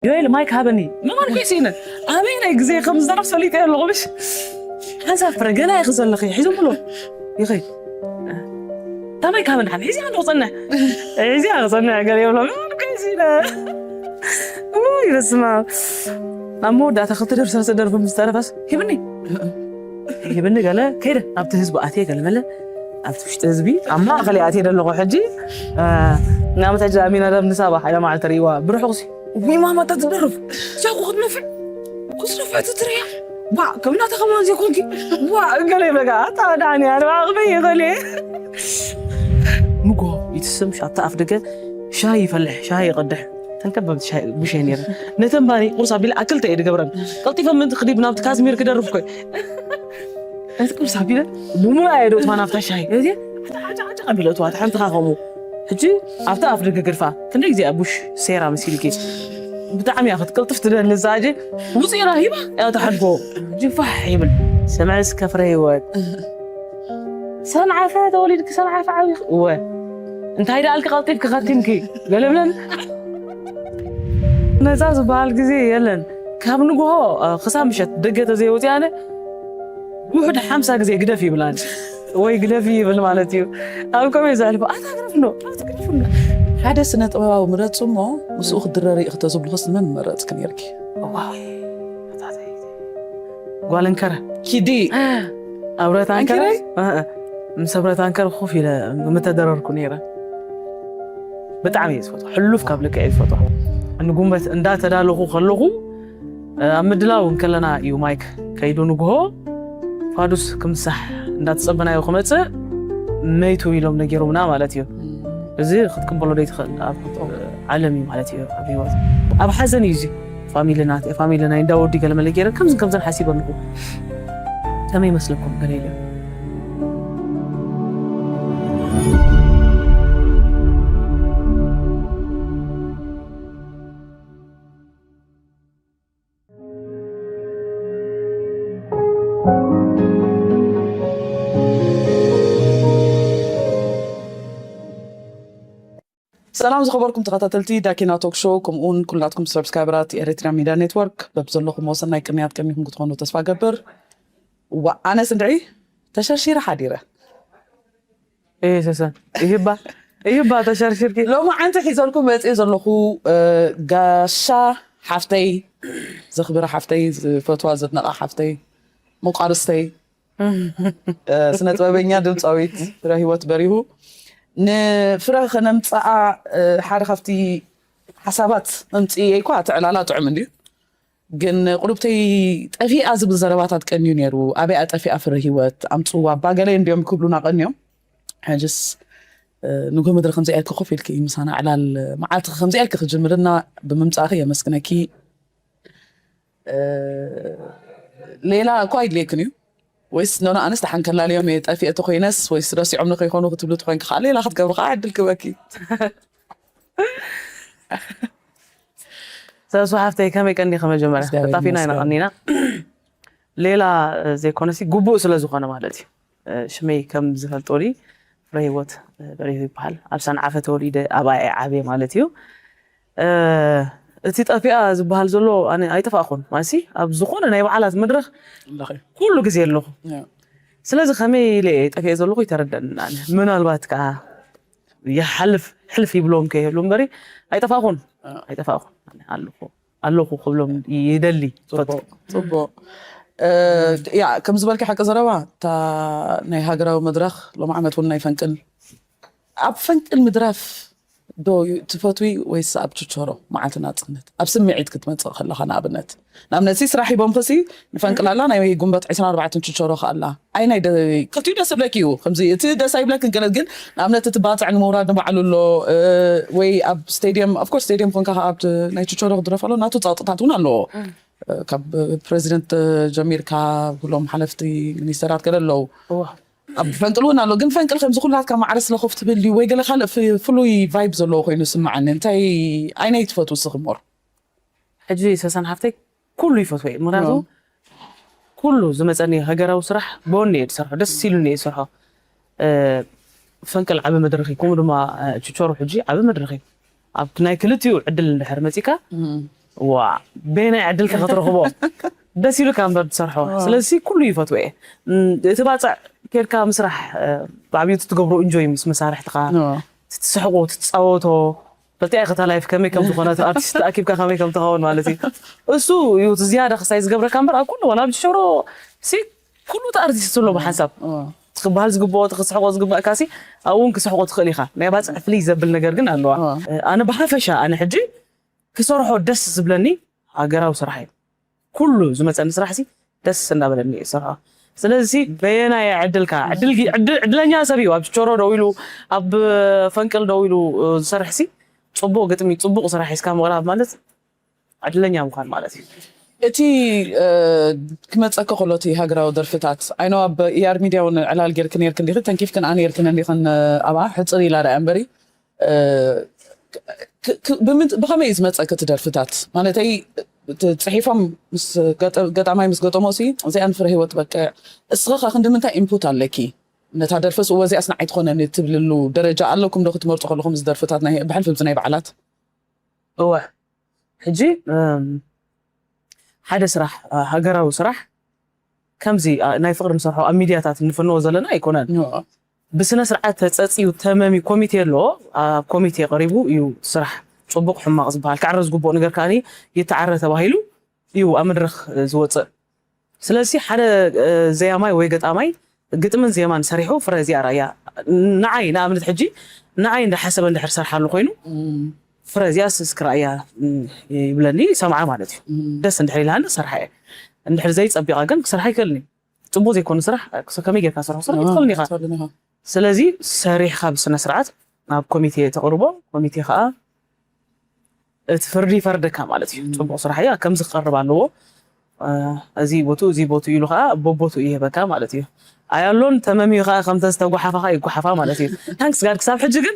ዮኤል ማይክ ሃበኒ ምባል ኮይስ ኢነ ኣበይ ናይ ግዜ ከም ዝደረፍ ሰሊጠ ኣለኹ ምሽ ሓንሳብ ፍረ ገና ኢኺ ዘለኺ ሒዞም ብሎ ይኸይ እታ ማይክ ሃበኒ ሓን ሒዚ ሓን ክጸንሕ ሒዚ ክጸንሕ ገለ ይብሎ ምባል ኮይስ ኢነ ውይ በስማ ኣብ መወዳእታ ክልተ ደርፊ ሰለስተ ደርፊ ምስ ተረፈስ ሂብኒ ሂብኒ ገለ ከይደ ኣብቲ ህዝቢ ኣትየ ገለ መለ ኣብቲ ውሽጢ ህዝቢ ኣብ ማእኸል ኣትየ ደለኹ ሕጂ ንኣብነት ሕጂ ኣሚናዳብ ንሳባ ሓይለ መዓልቲ ርእይዋ ብርሑቕሲ ወይ ማማ እታ ትደርፍ ሻኩ ክትነፍዕ ኩስረፋ ትትርያ ዋ ከምናታ ከማን ዘይኮንኪ ዋ ገለ ይብለካ ኣታ ዳኒ ኣነ ዓቕመይ ይኸል ንጎ ይትስም ኣብታ ኣፍ ደገ ሻሂ ይፈልሕ ሻሂ ይቐድሕ ተንከበብቲ ሻሂ ብሸይ ነይረ ነተን ባኒ ቁርስ ኣቢለ ኣክልተ እየ ድገብረን ቀልጢፈ ምእንቲ ክዲብ ናብቲ ካዝሚር ክደርፍ ኮይ እቲ ቁርስ ኣቢለ ብሙላ እየ ዶ እትዋ ናብታ ሻሂ እዚ ዓጫ ዓጫ ኣቢለ እትዋ ሓንቲ ኻ ከምኡ ሕጂ ኣብታ ኣፍ ደገ ገድፋ ክንደይ ግዜ ኣቡሽ ሴራ መሲልኪ ብጣዕሚ እያ ክትቅልጥፍ ትደሊ እዛ ኣጀ ውፅኢና ሂባ እያ ትሓልፎ ሕጂ ፋሕ ይብል ስምዒ እስከ ፍረ ህይወት ሰንዓፈ ተወሊድኪ ሰንዓፈ ዓብይኺ እወ እንታይ ደኣልኪ ቀልጢፍኪ ከቲምኪ ገለብለን ነፃ ዝበሃል ግዜ የለን ካብ ንግሆ ክሳብ ምሸት ደገ ተዘይወፅኣነ ውሕድ ሓምሳ ግዜ ግደፍ ይብላን ወይ ግደፍ ይብል ማለት እዩ ኣብ ከመይ ዘሕልፎ ኣታ ግደፍ ዶ ኣታ ግደፍ ዶ ሓደ ስነ ጥበባዊ ምረፁ እሞ ምስኡ ክድረር ይእኽተ ዝብልኽስ ንመን ምመረፅኪ ነርኪ ጓል እንከረ ኪዲ ኣብረት ኣንከረ ምስ ኣብረት ኣንከረ ኮፍ ኢለ ምተደረርኩ ነይረ ብጣዕሚ እየ ዝፈትዋ ሕሉፍ ካብ ልክዕ እየ ዝፈትዋ ንጉንበት እንዳተዳለኹ ከለኹ ኣብ ምድላው እንከለና እዩ ማይክ ከይዱ ንግሆ ፋዱስ ክምሳሕ እንዳተፀበናዮ ክመፅእ መይቱ ኢሎም ነጊሮምና ማለት እዩ እዚ ክትቅበሎ ዘይትኽእል ኣብ ዓለም እዩ ማለት እዩ ኣብ ህይወት ኣብ ሓዘን እዩ እዚ ፋሚሊ ናተ ፋሚሊ ናይ እንዳወዲ ገለ መለ ገይረ ከምዚ ከምዘን ሓሲበ ኣለኹ ከመይ ይመስለኩም ገለ ኢለ ሰላም ዝኸበርኩም ተኸታተልቲ ዳኪና ቶክ ሾው ከምኡውን ኩላትኩም ሰብስክራይበራት ኤሪትሪያ ሚድያ ኔትወርክ በብዘለኹም ወሰናይ ቅንያት ቀኒኹም ክትኾኑ ተስፋ ገብር። እዋ ኣነስ እንድዒ ተሸርሺረ ሓዲረ። እየ ሰሰን ይህባ ይህባ ተሸርሽርኪ። ሎማዓንቲ ሒዘልኩም መፅየ ዘለኹ ጋሻ ሓፍተይ ዘኽብረ ሓፍተይ ዝፈትዋ ዘድነቓ ሓፍተይ መቋርስተይ ስነ ጥበበኛ ድምፃዊት ፍረ ህይወት በሪሁ ንፍረ ከነምፅኣ ሓደ ካብቲ ሓሳባት መምፅኤ እኳ እቲ ዕላላ ጥዑም እንድዩ ግን ቁሩብተይ ጠፊኣ ዝብል ዘረባታት ቀንዩ ነይሩ ኣበይኣ ጠፊኣ ፍረ ህይወት ኣምፅዋ ኣባ ገለ እንድዮም ክብሉና ቀንዮም ሕጅስ ንጎ ምድሪ ከምዚኣ ኢልኪ ኮፍ ኢልኪ ምሳና ዕላል መዓልትኺ ከምዚኣ ኢልኪ ክጅምርልና ብምምፃእኺ የመስግነኪ ሌላ እኳ ኣይድልየክን እዩ ወይስ ኖኖ ኣነስ ደሓን ከላልዮም እየ ጠፊአ ተኮይነስ ወይስ ረሲዖም ንከይኮኑ ክትብሉ ተኮይንኪ ከዓ ሌላ ክትገብሪ ከዓ ዕድል ክበኪ ሰሱ ሓፍተይ ከመይ ቀኒኺ መጀመርያ ተጣፊና ኢና ቀኒና ሌላ ዘይኮነሲ ግቡእ ስለ ዝኾነ ማለት እዩ ሽመይ ከም ዝፈልጦ ፍረ ህይወት በሪሁ ይበሃል ኣብ ሰንዓፈ ተወሊደ ኣብኣ ዓብየ ማለት እዩ እቲ ጠፊኣ ዝበሃል ዘሎ ኣነ ኣይጠፋእኹን ማሲ ኣብ ዝኾነ ናይ በዓላት መድረኽ ኩሉ ግዜ ኣለኹ ስለዚ ከመይ ኢለ እየ ጠፊአ ዘለኹ ይተረደኒ ኣነ ምናልባት ከዓ ይሓልፍ ሕልፍ ይብሎም ከይህሉ እምበሪ ኣይጠፋእኹን ኣይጠፋእኹን ኣለኹ ኣለኹ ክብሎም ይደሊ ጽቡቅ ያ ከም ዝበልኪ ሓቂ ዘረባ እታ ናይ ሃገራዊ መድረኽ ሎም ዓመት እውን ናይ ፈንቅል ኣብ ፈንቅል ምድራፍ ዶ ትፈትዊ ወይስ ኣብ ችቾሮ መዓልቲ ናጽነት ኣብ ስምዒት ክትመጽእ ከለኻ ንኣብነት ንኣብነት ሲ ስራሕ ሂቦም ክሲ ንፈንቅላላ ናይ ጉንበት ዕስራን ኣርባዕተን ችቾሮ ከኣላ ኣይ ናይ ክልቲኡ ደስ ይብለኪ እዩ ከምዚ እቲ ደስ ኣይብለክን ገለ ግን ንኣብነት እቲ ባፅዕ ንምውራድ ንባዕሉ ኣሎ ወይ ኣብ ስቴድየም of course ስቴድየም ኮንካ ኣብ ናይ ችቾሮ ክድረፍ ኣሎ ናቱ ፃውጥታት እውን ኣለዎ ካብ ፕሬዚደንት ጀሚርካ ኩሎም ሓለፍቲ ሚኒስተራት ገለ ኣለዉ ኣብ ፈንቅል እውን ኣሎ ግን ፈንቅል ከምዚ ኩላትካ ማዕረ ስለ ኮፍ ትብል ድዩ ወይ ገለ ካልእ ፍሉይ ቫይብ ዘለዎ ኮይኑ ስምዓኒ እንታይ ኣይናይ ትፈትው ስኽሞር ሕጂ ሰሰን ሓፍተይ ኩሉ ይፈትዎ እዩ ምክንያቱ ኩሉ ዝመፀኒ ሃገራዊ ስራሕ ብወኒ እየ ዝሰርሖ ደስ ኢሉኒ እየ ዝሰርሖ ፈንቅል ዓቢ መድረኽ እዩ ከምኡ ድማ ችቸሮ ሕጂ ዓቢ መድረኽ እዩ ኣብ ናይ ክልቲኡ ዕድል እንድሕር መፂካ ዋ በየናይ ዕድልካ ክትረኽቦ ደስ ኢሉካ እምበር ትሰርሖ። ስለዚ ኩሉ ይፈትዎ እየ። እም፣ እቲ ባፅዕ ኬድካ ምስራሕ፣ እ፣ ብዓብይቱ ትገብሮ እንጆይ ምስ መሳርሕትኻ፣ ትስሕቆ ትፃወቶ፣ ፈልጢ ኢኻ እታ ላይፍ ከመይ ከም ዝኾነ፣ ኣርቲስት ተኣኪብካ ከመይ ከም ትኸውን ማለት እዩ። እሱ እዩ እቲ ዝያዳ ክሳይ ዝገብረካ እምበር ኣብ ኩሉ ዋላ ኣብ ሽሮ ሲ ኩሉ እቲ ኣርቲስት ኣሎ ብሓንሳብ ክበሃል ዝግብኦ እቲ ክስሕቆ ዝግባእካ ሲ ኣብኡ እውን ክስሕቆ ትኽእል ኢኻ። ናይ ባፅዕ ፍልይ ዘብል ነገር ግን ኣለዋ። ኣነ ብሓፈሻ ኣነ ሕጂ ክሰርሖ ደስ ዝብለኒ ሃገራዊ ስራሕ እዩ። ኩሉ ዝመፀኒ ስራሕ ሲ ደስ እናበለኒ እየ ዝሰርሖ። ስለዚ በየናይ ዕድልካ ዕድል ዕድል- ዕድለኛ ሰብ እዩ ኣብ ችቾሮ ደው ኢሉ ኣብ ፈንቅል ደው ኢሉ ዝሰርሕ ሲ ፅቡቅ ግጥሚ ፅቡቅ ስራሕ ሒዝካ ምቕራብ ማለት ዕድለኛ ምዃን ማለት እዩ። እቲ እ፣ ክመፀካ ከሎ እቲ ሃገራዊ ደርፍታት ኣይኖ ኣብ ኢኣር ሚድያ እውን ዕላል ጌርክ ነርክ እንዲኺ ተንኪፍክን ኣነ ርክን እንዲኽን ኣብኣ ሕፅር ኢላ ዳኣ እምበሪ እ፣ ክ- ክ- ብምንት- ብኸመይ እዩ ዝመፀክ እቲ ደርፍታት ማለተይ እቲ ፅሒፎም ምስ ገጠ- ገጣማይ ምስ ገጠሞ ሲ እዚኣን ፍረ ህይወት በቀ እስኻ ክንዲ ምንታይ ኢንፑት ኣለኪ ነታ ደርፍስ እወ እዚኣስ ንዓይ ትኾነኒ ትብልሉ ደረጃ ኣለኩም ዶ ክትመርፁ ከለኹም እዚ ደርፍታት ናይ ብሕልፊ ብዚ ናይ በዓላት እወ ሕጂ እም፣ ሓደ ስራሕ እ፣ ሃገራዊ ስራሕ ከምዚ እ፣ ናይ ፍቅሪ ንሰርሖ ኣብ ሚድያታት እንፍንዎ ዘለና ኣይኮነን። ብስነ ስርዓት ተፀፅዩ ተመሚ ኮሚቴ ኣሎ። ኣብ ኮሚቴ ቀሪቡ እዩ ስራሕ ፅቡቅ ሕማቅ ዝበሃል ክዕረ ዝግብኦ ነገር ከዓ ይተዓረ ተባሂሉ እዩ ኣብ መድረክ ዝወፅእ። ስለዚ ሓደ እ፣ ዘያማይ ወይ ገጣማይ ግጥምን ዜማን ሰሪሑ ፍረ እዚኣ ራእያ ንዓይ ንኣብነት ሕጂ ንዓይ እንዳሓሰበ እንድሕር ሰርሓሉ ኮይኑ ፍረ እዚኣ እስኪ ራእያ እ፣ ይብለኒ ሰምዓ ማለት እዩ። ደስ እንድሕር ኢልሃኒ ክሰርሓ እየ። እንድሕር ዘይፀቢቃ ግን ክሰርሓ ይክእልኒ። ፅቡቅ ዘይኮነ ስራሕ ክሰ- ከመይ ጌርካ ሰርሖ ስራሕ ክትከውን ኢኻ። ስለዚ ሰሪሕካ ብስነ ስርዓት ናብ ኮሚቴ ተቕርቦ። ኮሚቴ ከዓ እቲ ፍርዲ ይፈርደካ ማለት እዩ። ፅቡቅ ስራሕ እያ ከምዚ ክቐርብ ኣለዎ። እ፣ እዚ ቦቱ እዚ ቦቱ ኢሉ ከዓ ቦቦቱ ይህበካ ማለት እዩ። ኣያሎን ተመሚዩ ከዓ ከምተን ዝተጓሓፋ ከዓ ይጓሓፋ ማለት እዩ። ታንክስ ጋድ ክሳብ ሕጂ ግን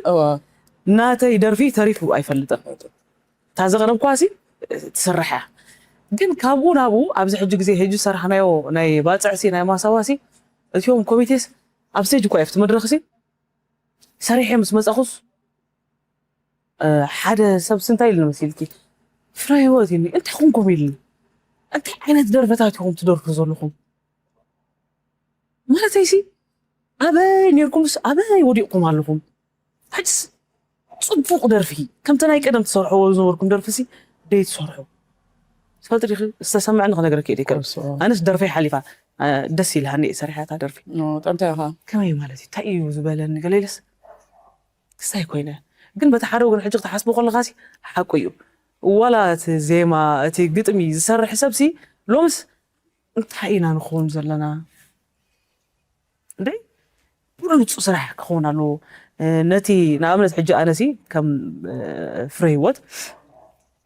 ናተይ ደርፊ ተሪፉ ኣይፈልጥን። እታ ዘቕረብኳ ሲ ትስራሕ እያ። ግን ካብኡ ናብኡ ኣብዚ ሕጂ ግዜ ሕጂ ዝሰርሕናዮ ናይ ባፅዕ ሲ ናይ ማሳዋ ሲ እቲኦም ኮሚቴስ ኣብ ስቴጅ እኳ ኣብቲ መድረኽ ሲ ሰሪሐ ምስ መፃኹስ እ፣ ሓደ ሰብ ሲ እንታይ ኢሉ መሲልኪ ፍረ ህይወት ኢሉኒ እንታይ ኮንኩም ኢሉኒ እንታይ ዓይነት ደርፈታት ኢኹም ትደርፉ ዘለኹም ማለተይ ሲ ኣበይ ነርኩምስ ኣበይ ወዲቕኩም ኣለኹም ሕጅስ ፅቡቕ ደርፊ ከምቲ ናይ ቀደም ትሰርሕዎ ዝነበርኩም ደርፊ ሲ ደይ ትሰርሑ ትፈልጢ ዲኺ ዝተሰምዐኒ ክነግረኪ እየ ደይከ ኣነስ ደርፈይ ሓሊፋ እ፣ ደስ ኢልሃኒ እየ ሰሪሓታ ደርፊ ጠንታ ኢኻ ከመይ ማለት እዩ እንታይ እዩ ዝበለኒ ገለ ኢለስ ክስታይ ኮይነ ግን በቲ ሓደ ወገን ሕጂ ክትሓስቦ ከለኻ ሲ ሓቁ እዩ ዋላ እቲ ዜማ እቲ ግጥሚ ዝሰርሕ ሰብ ሲ ሎምስ እንታይ ኢና ንኸውን ዘለና እንዴ ብሉፁ ስራሕ ክኸውን ኣለዎ ነቲ ንኣብነት ሕጂ ኣነሲ ከም ፍረ ህይወት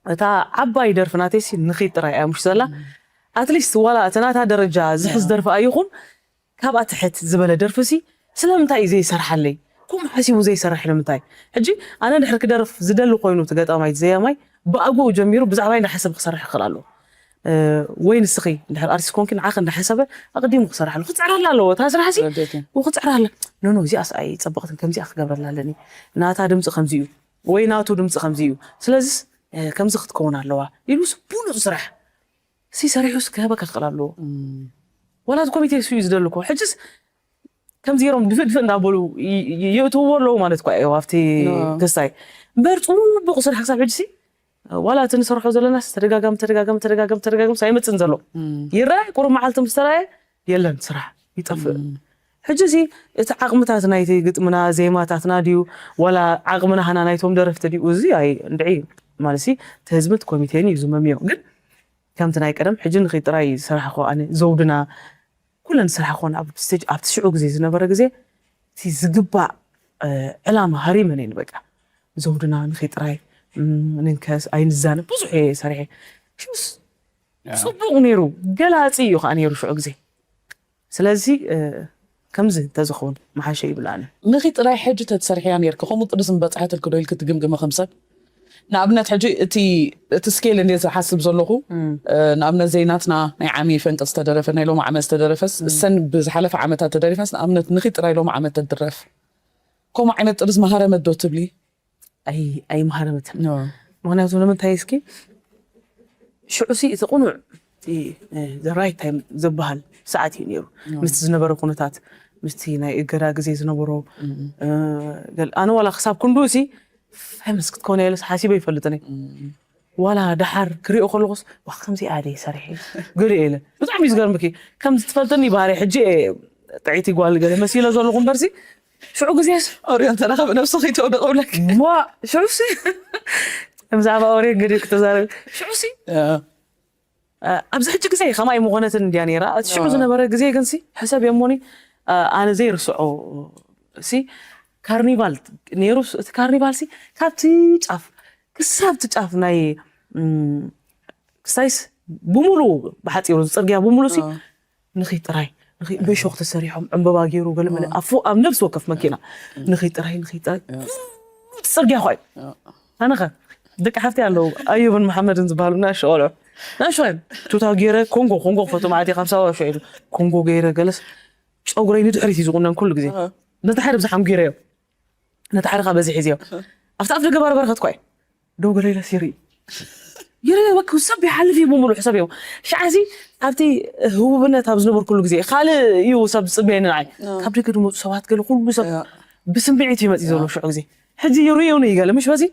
እታ ዓባይ ደርፊ ናተይሲ ንኺድ ጥራይ እያ ምሽ ዘላ ኣትሊስት ዋላ እቲ ናታ ደረጃ ዝሕዝ ደርፊ ኣይኹን ካብኣ ትሕት ዝበለ ደርፊ ሲ ስለምንታይ እዩ ዘይሰርሓለይ ከምኡ ሓሲቡ ዘይሰርሕ ንምንታይ ሕጂ ኣነ ድሕር ክደርፍ ዝደሊ ኮይኑ እቲ ገጣማይ ዘያማይ ብኣግኡ ጀሚሩ ብዛዕባይ እንዳሓሰብ ክሰርሕ ይኽእል ኣለዎ ወይ ንስኺ እንድሕር ኣርቲስት ኮንኪ ንዓኺ እንዳሓሰበ ኣቕዲሙ ክሰርሓሉ ክፅዕረላ ኣለዎ እታ ስራሕ ሲ ክፅዕራ ኣለ ኖኖ እዚኣስ ኣይፀበቕትን ከምዚኣ ክገብረላ ኣለኒ ናታ ድምፂ ከምዚ እዩ ወይ ናቱ ድምፂ ከምዚ እዩ ስለዚስ ከምዚ ክትከውን ኣለዋ ኢሉስ ብሉፅ ስራሕ ሲ ሰሪሑስ ክህበካ ክኽእል ኣለዎ ዋላ እቲ ኮሚቴ እሱ እዩ ዝደሊ እኮ ሕጅስ ከምዚ ገይሮም ድፍእ ድፍእ እንዳበሉ ይ- ይ- ይእትውዎ ኣለዉ ማለት እኳ እዩ ኣብቲ ክስታይ እምበር ፅቡቅ ስራሕ ክሳብ ሕጅሲ ዋላ እቲ ንሰርሖ ዘለናስ ተደጋጋሚ ተደጋጋሚ ተደጋጋሚ ተደጋጋሚ ኣይመፅን ዘሎ ይረኣይ ቁሩብ መዓልቲ ምስ ተረኣየ የለን ስራሕ ይጠፍእ ሕጂ እዚ እቲ ዓቕምታት ናይቲ ግጥምና ዜማታትና ድዩ ዋላ ዓቕሚ ናህና ናይቶም ደረፍቲ ድዩ እዚ ኣይ እንድዒ ማለት ሲ እቲ ህዝብን እቲ ኮሚቴን እዩ ዝመምዮ ግን ከምቲ ናይ ቀደም ሕጂ ንኺድ ጥራይ ዝሰራሕኹ ኣነ ዘውድና ኩለን ዝሰራሕኹን ኣብ ስቴጅ ኣብቲ ሽዑ ግዜ ዝነበረ ግዜ እቲ ዝግባእ ዕላማ ሃሪመን እየን በቃ ዘውድና ንኺድ ጥራይ ንንከስ ኣይንዛነ ብዙሕ እየ ሰሪሐ ሽስ ፅቡቕ ነይሩ ገላፂ እዩ ከዓ ነይሩ ሽዑ ግዜ ስለዚ ከምዚ እንተዝኸውን መሓሸ ይብል ኣነ ንኺ ጥራይ ሕጂ ተትሰርሕያ ነርኪ ከምኡ ጥርስ ምበፅሐትልኪ ዶ ኢልኪ ትግምግሚ ከም ሰብ ንኣብነት ሕጂ እቲ እቲ ስኬል እንደ ዝሓስብ ዘለኹ ንኣብነት ዘይናትና ናይ ዓሚ ፈንቅል ዝተደረፈ ናይ ሎም ዓመት ዝተደረፈስ እሰን ብዝሓለፈ ዓመታት ተደሪፈስ ንኣብነት ንኺ ጥራይ ሎም ዓመት ተድረፍ ከምኡ ዓይነት ጥርስ መሃረመት ዶ ትብሊ ኣይመሃረመትን ምክንያቱ ንምንታይ እስኪ ሽዑ ሲ እቲ ቅኑዕ እቲ the right time ዝበሃል ሰዓት እዩ ነይሩ። ምስቲ ዝነበረ ኩነታት፣ ምስቲ ናይ እገዳ ግዜ ዝነበሮ፣ ገል ኣነ ዋላ ክሳብ ክንዱ ሲ famous ክትኮነ ኢለስ ሓሲበ ይፈልጥን እየ። ዋላ ደሓር ክሪኦ ከለኹስ ዋ ከምዚ ኣደ ይሰርሕ ገሪኦ ኢለ። ብጣዕሚ እዩ ዝገርምኪ። ከም ዝትፈልጥኒ ባህሪ ሕጂ ጥዒቲ ጓል ገለ መሲለ ዘለኹ እምበርሲ ሽዑ ግዜስ ኦሪዮን ተረኸብ ነብሱ ከይተወደቀ ብለክ ዋ ሽዑ ሲ ብዛዕባ ኦሪዮን ገዲኡ ክተዛረብ ሽዑ ሲ ኣብዚ ሕጂ ግዜ ከማይ ምኾነትን እንድያ ነይራ። እቲ ሽዑ ዝነበረ ግዜ ግን ሲ ሕሰብ የሞኒ ኣነ ዘይርስዖ ሲ ካርኒቫል ነይሩ። እቲ ካርኒቫል ሲ ካብቲ ጫፍ ክሳብ እቲ ጫፍ ናይ ክሳይስ ብሙሉ ብሓፂሩ ዝፅርግያ ብሙሉ ሲ ንኺ ጥራይ ብሾክ ተሰሪሖም ዕምበባ ገይሩ ገለመለ ኣፉ ኣብ ነብሲ ወከፍ መኪና ንኺ ጥራይ ንኺ ጥራይ እቲ ፅርግያ ኳ እዩ ኣነኸ ደቂ ሓፍቲ ኣለዉ ኣዩብን መሓመድን ዝበሃሉ ናሽ ቆልዑ ናሽ ዮም ቱታ ገይረ ኮንጎ ኮንጎ ክፈቱ ማለት ካብ ሳዋ ሸ ኢሉ ኮንጎ ገይረ ገለስ ጨጉረይ ንድሕሪት እዩ ዝቁነን ኩሉ ግዜ ነቲ ሓደ ብዝሓም ገይረዮ ነቲ ሓደ ካ በዚ ሒዝዮ ኣብቲ ኣፍ ደገ ባርበር ከትኳ እዩ ደው ገለ ኢለ ሲሪ ይረ ወክ ሰብ ይሓልፍ እዩ ብምሉ ሕሰብ እዮም ሻዓዚ ኣብቲ ህቡብነት ኣብ ዝነበርኩሉ ግዜ ካልእ እዩ ሰብ ዝፅበየኒ ንዓይ ካብ ደገ ዝመፁ ሰባት ገለ ኩሉ ሰብ ብስምዒት እዩ መፅእ ዘሎ ሽዑ ግዜ ሕጂ ይርእዩኒ ይገለ ምሽ በዚ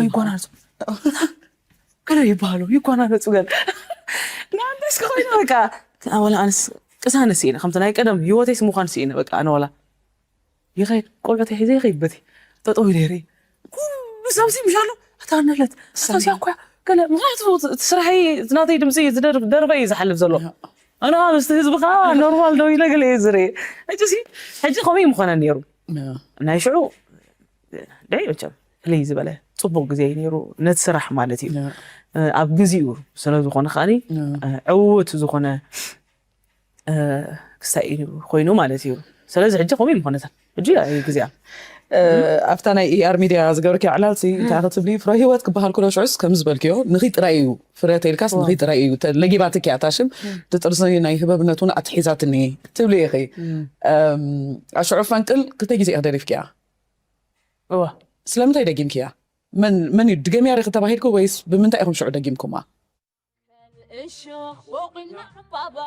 ይጓናዙ ገለ ይበሃሉ ይጓናነፁ ገለ ንኣንተስ ክኮይኑ በቃ ኣወላ ኣነስ ቅሳነ ስኢነ ከምቲ ናይ ቀደም ህይወተይስ ምኳን ስኢነ በቃ ኣነ ወላ ይኸይድ ቆልዑተይ ሒዘ ይኸይድ በቲ ጠጠው ኢለ ይርኢ ኩሉ ሰብሲ ምሻሎ ኣታነለት ኣታሲ ኣኳ ገለ ምክንያቱ እቲ ስራሐይ እቲ ናተይ ድምፂ እዩ ዝደርፍ ደርፈ እዩ ዝሓልፍ ዘሎ ኣነ ከዓ ምስቲ ህዝቢ ከዓ ኖርማል ደው ኢለ ገለ እየ ዝርኢ ሕጂ ሲ ሕጂ ከምኡ እዩ ምኾነ ነይሩ ናይ ሽዑ ደይ መቸም ፍልይ ዝበለ ፅቡቅ ግዜ እዩ ነይሩ ነቲ ስራሕ ማለት እዩ ኣብ ግዚኡ ስለዝኾነ ከዓኒ ዕውት ዝኾነ ክሳይ ኮይኑ ማለት እዩ ስለዚ ሕጂ ከምኡ ምኾነታ ሕጂ እዩ ግዜኣ ኣብታ ናይ ኢኣር ሚድያ ዝገበርክዮ ዕላል ሲ እንታይ ክትብሊ ፍረ ህይወት ክበሃል ኩሎ ሽዑስ ከም ዝበልክዮ ንኺ ጥራይ እዩ ፍረ ተይልካስ ንኺ ጥራይ እዩ ለጊባትኪ ኣታ ሽም እቲ ጥርሲ ናይ ህበብነት እውን ኣትሒዛትኒ ክትብሊ ኢኺ ኣሽዑ ፈንቅል ክልተ ግዜ ኢኺ ደሪፍክያ እዋ ስለምንታይ ደጊምክያ መን መን እዩ ድገምያ ሪኺ ተባሂልኩ ወይስ ብምንታይ ኢኹም ሽዑ ደጊምኩማ እሾኽ ቦቒልና ዕምባባ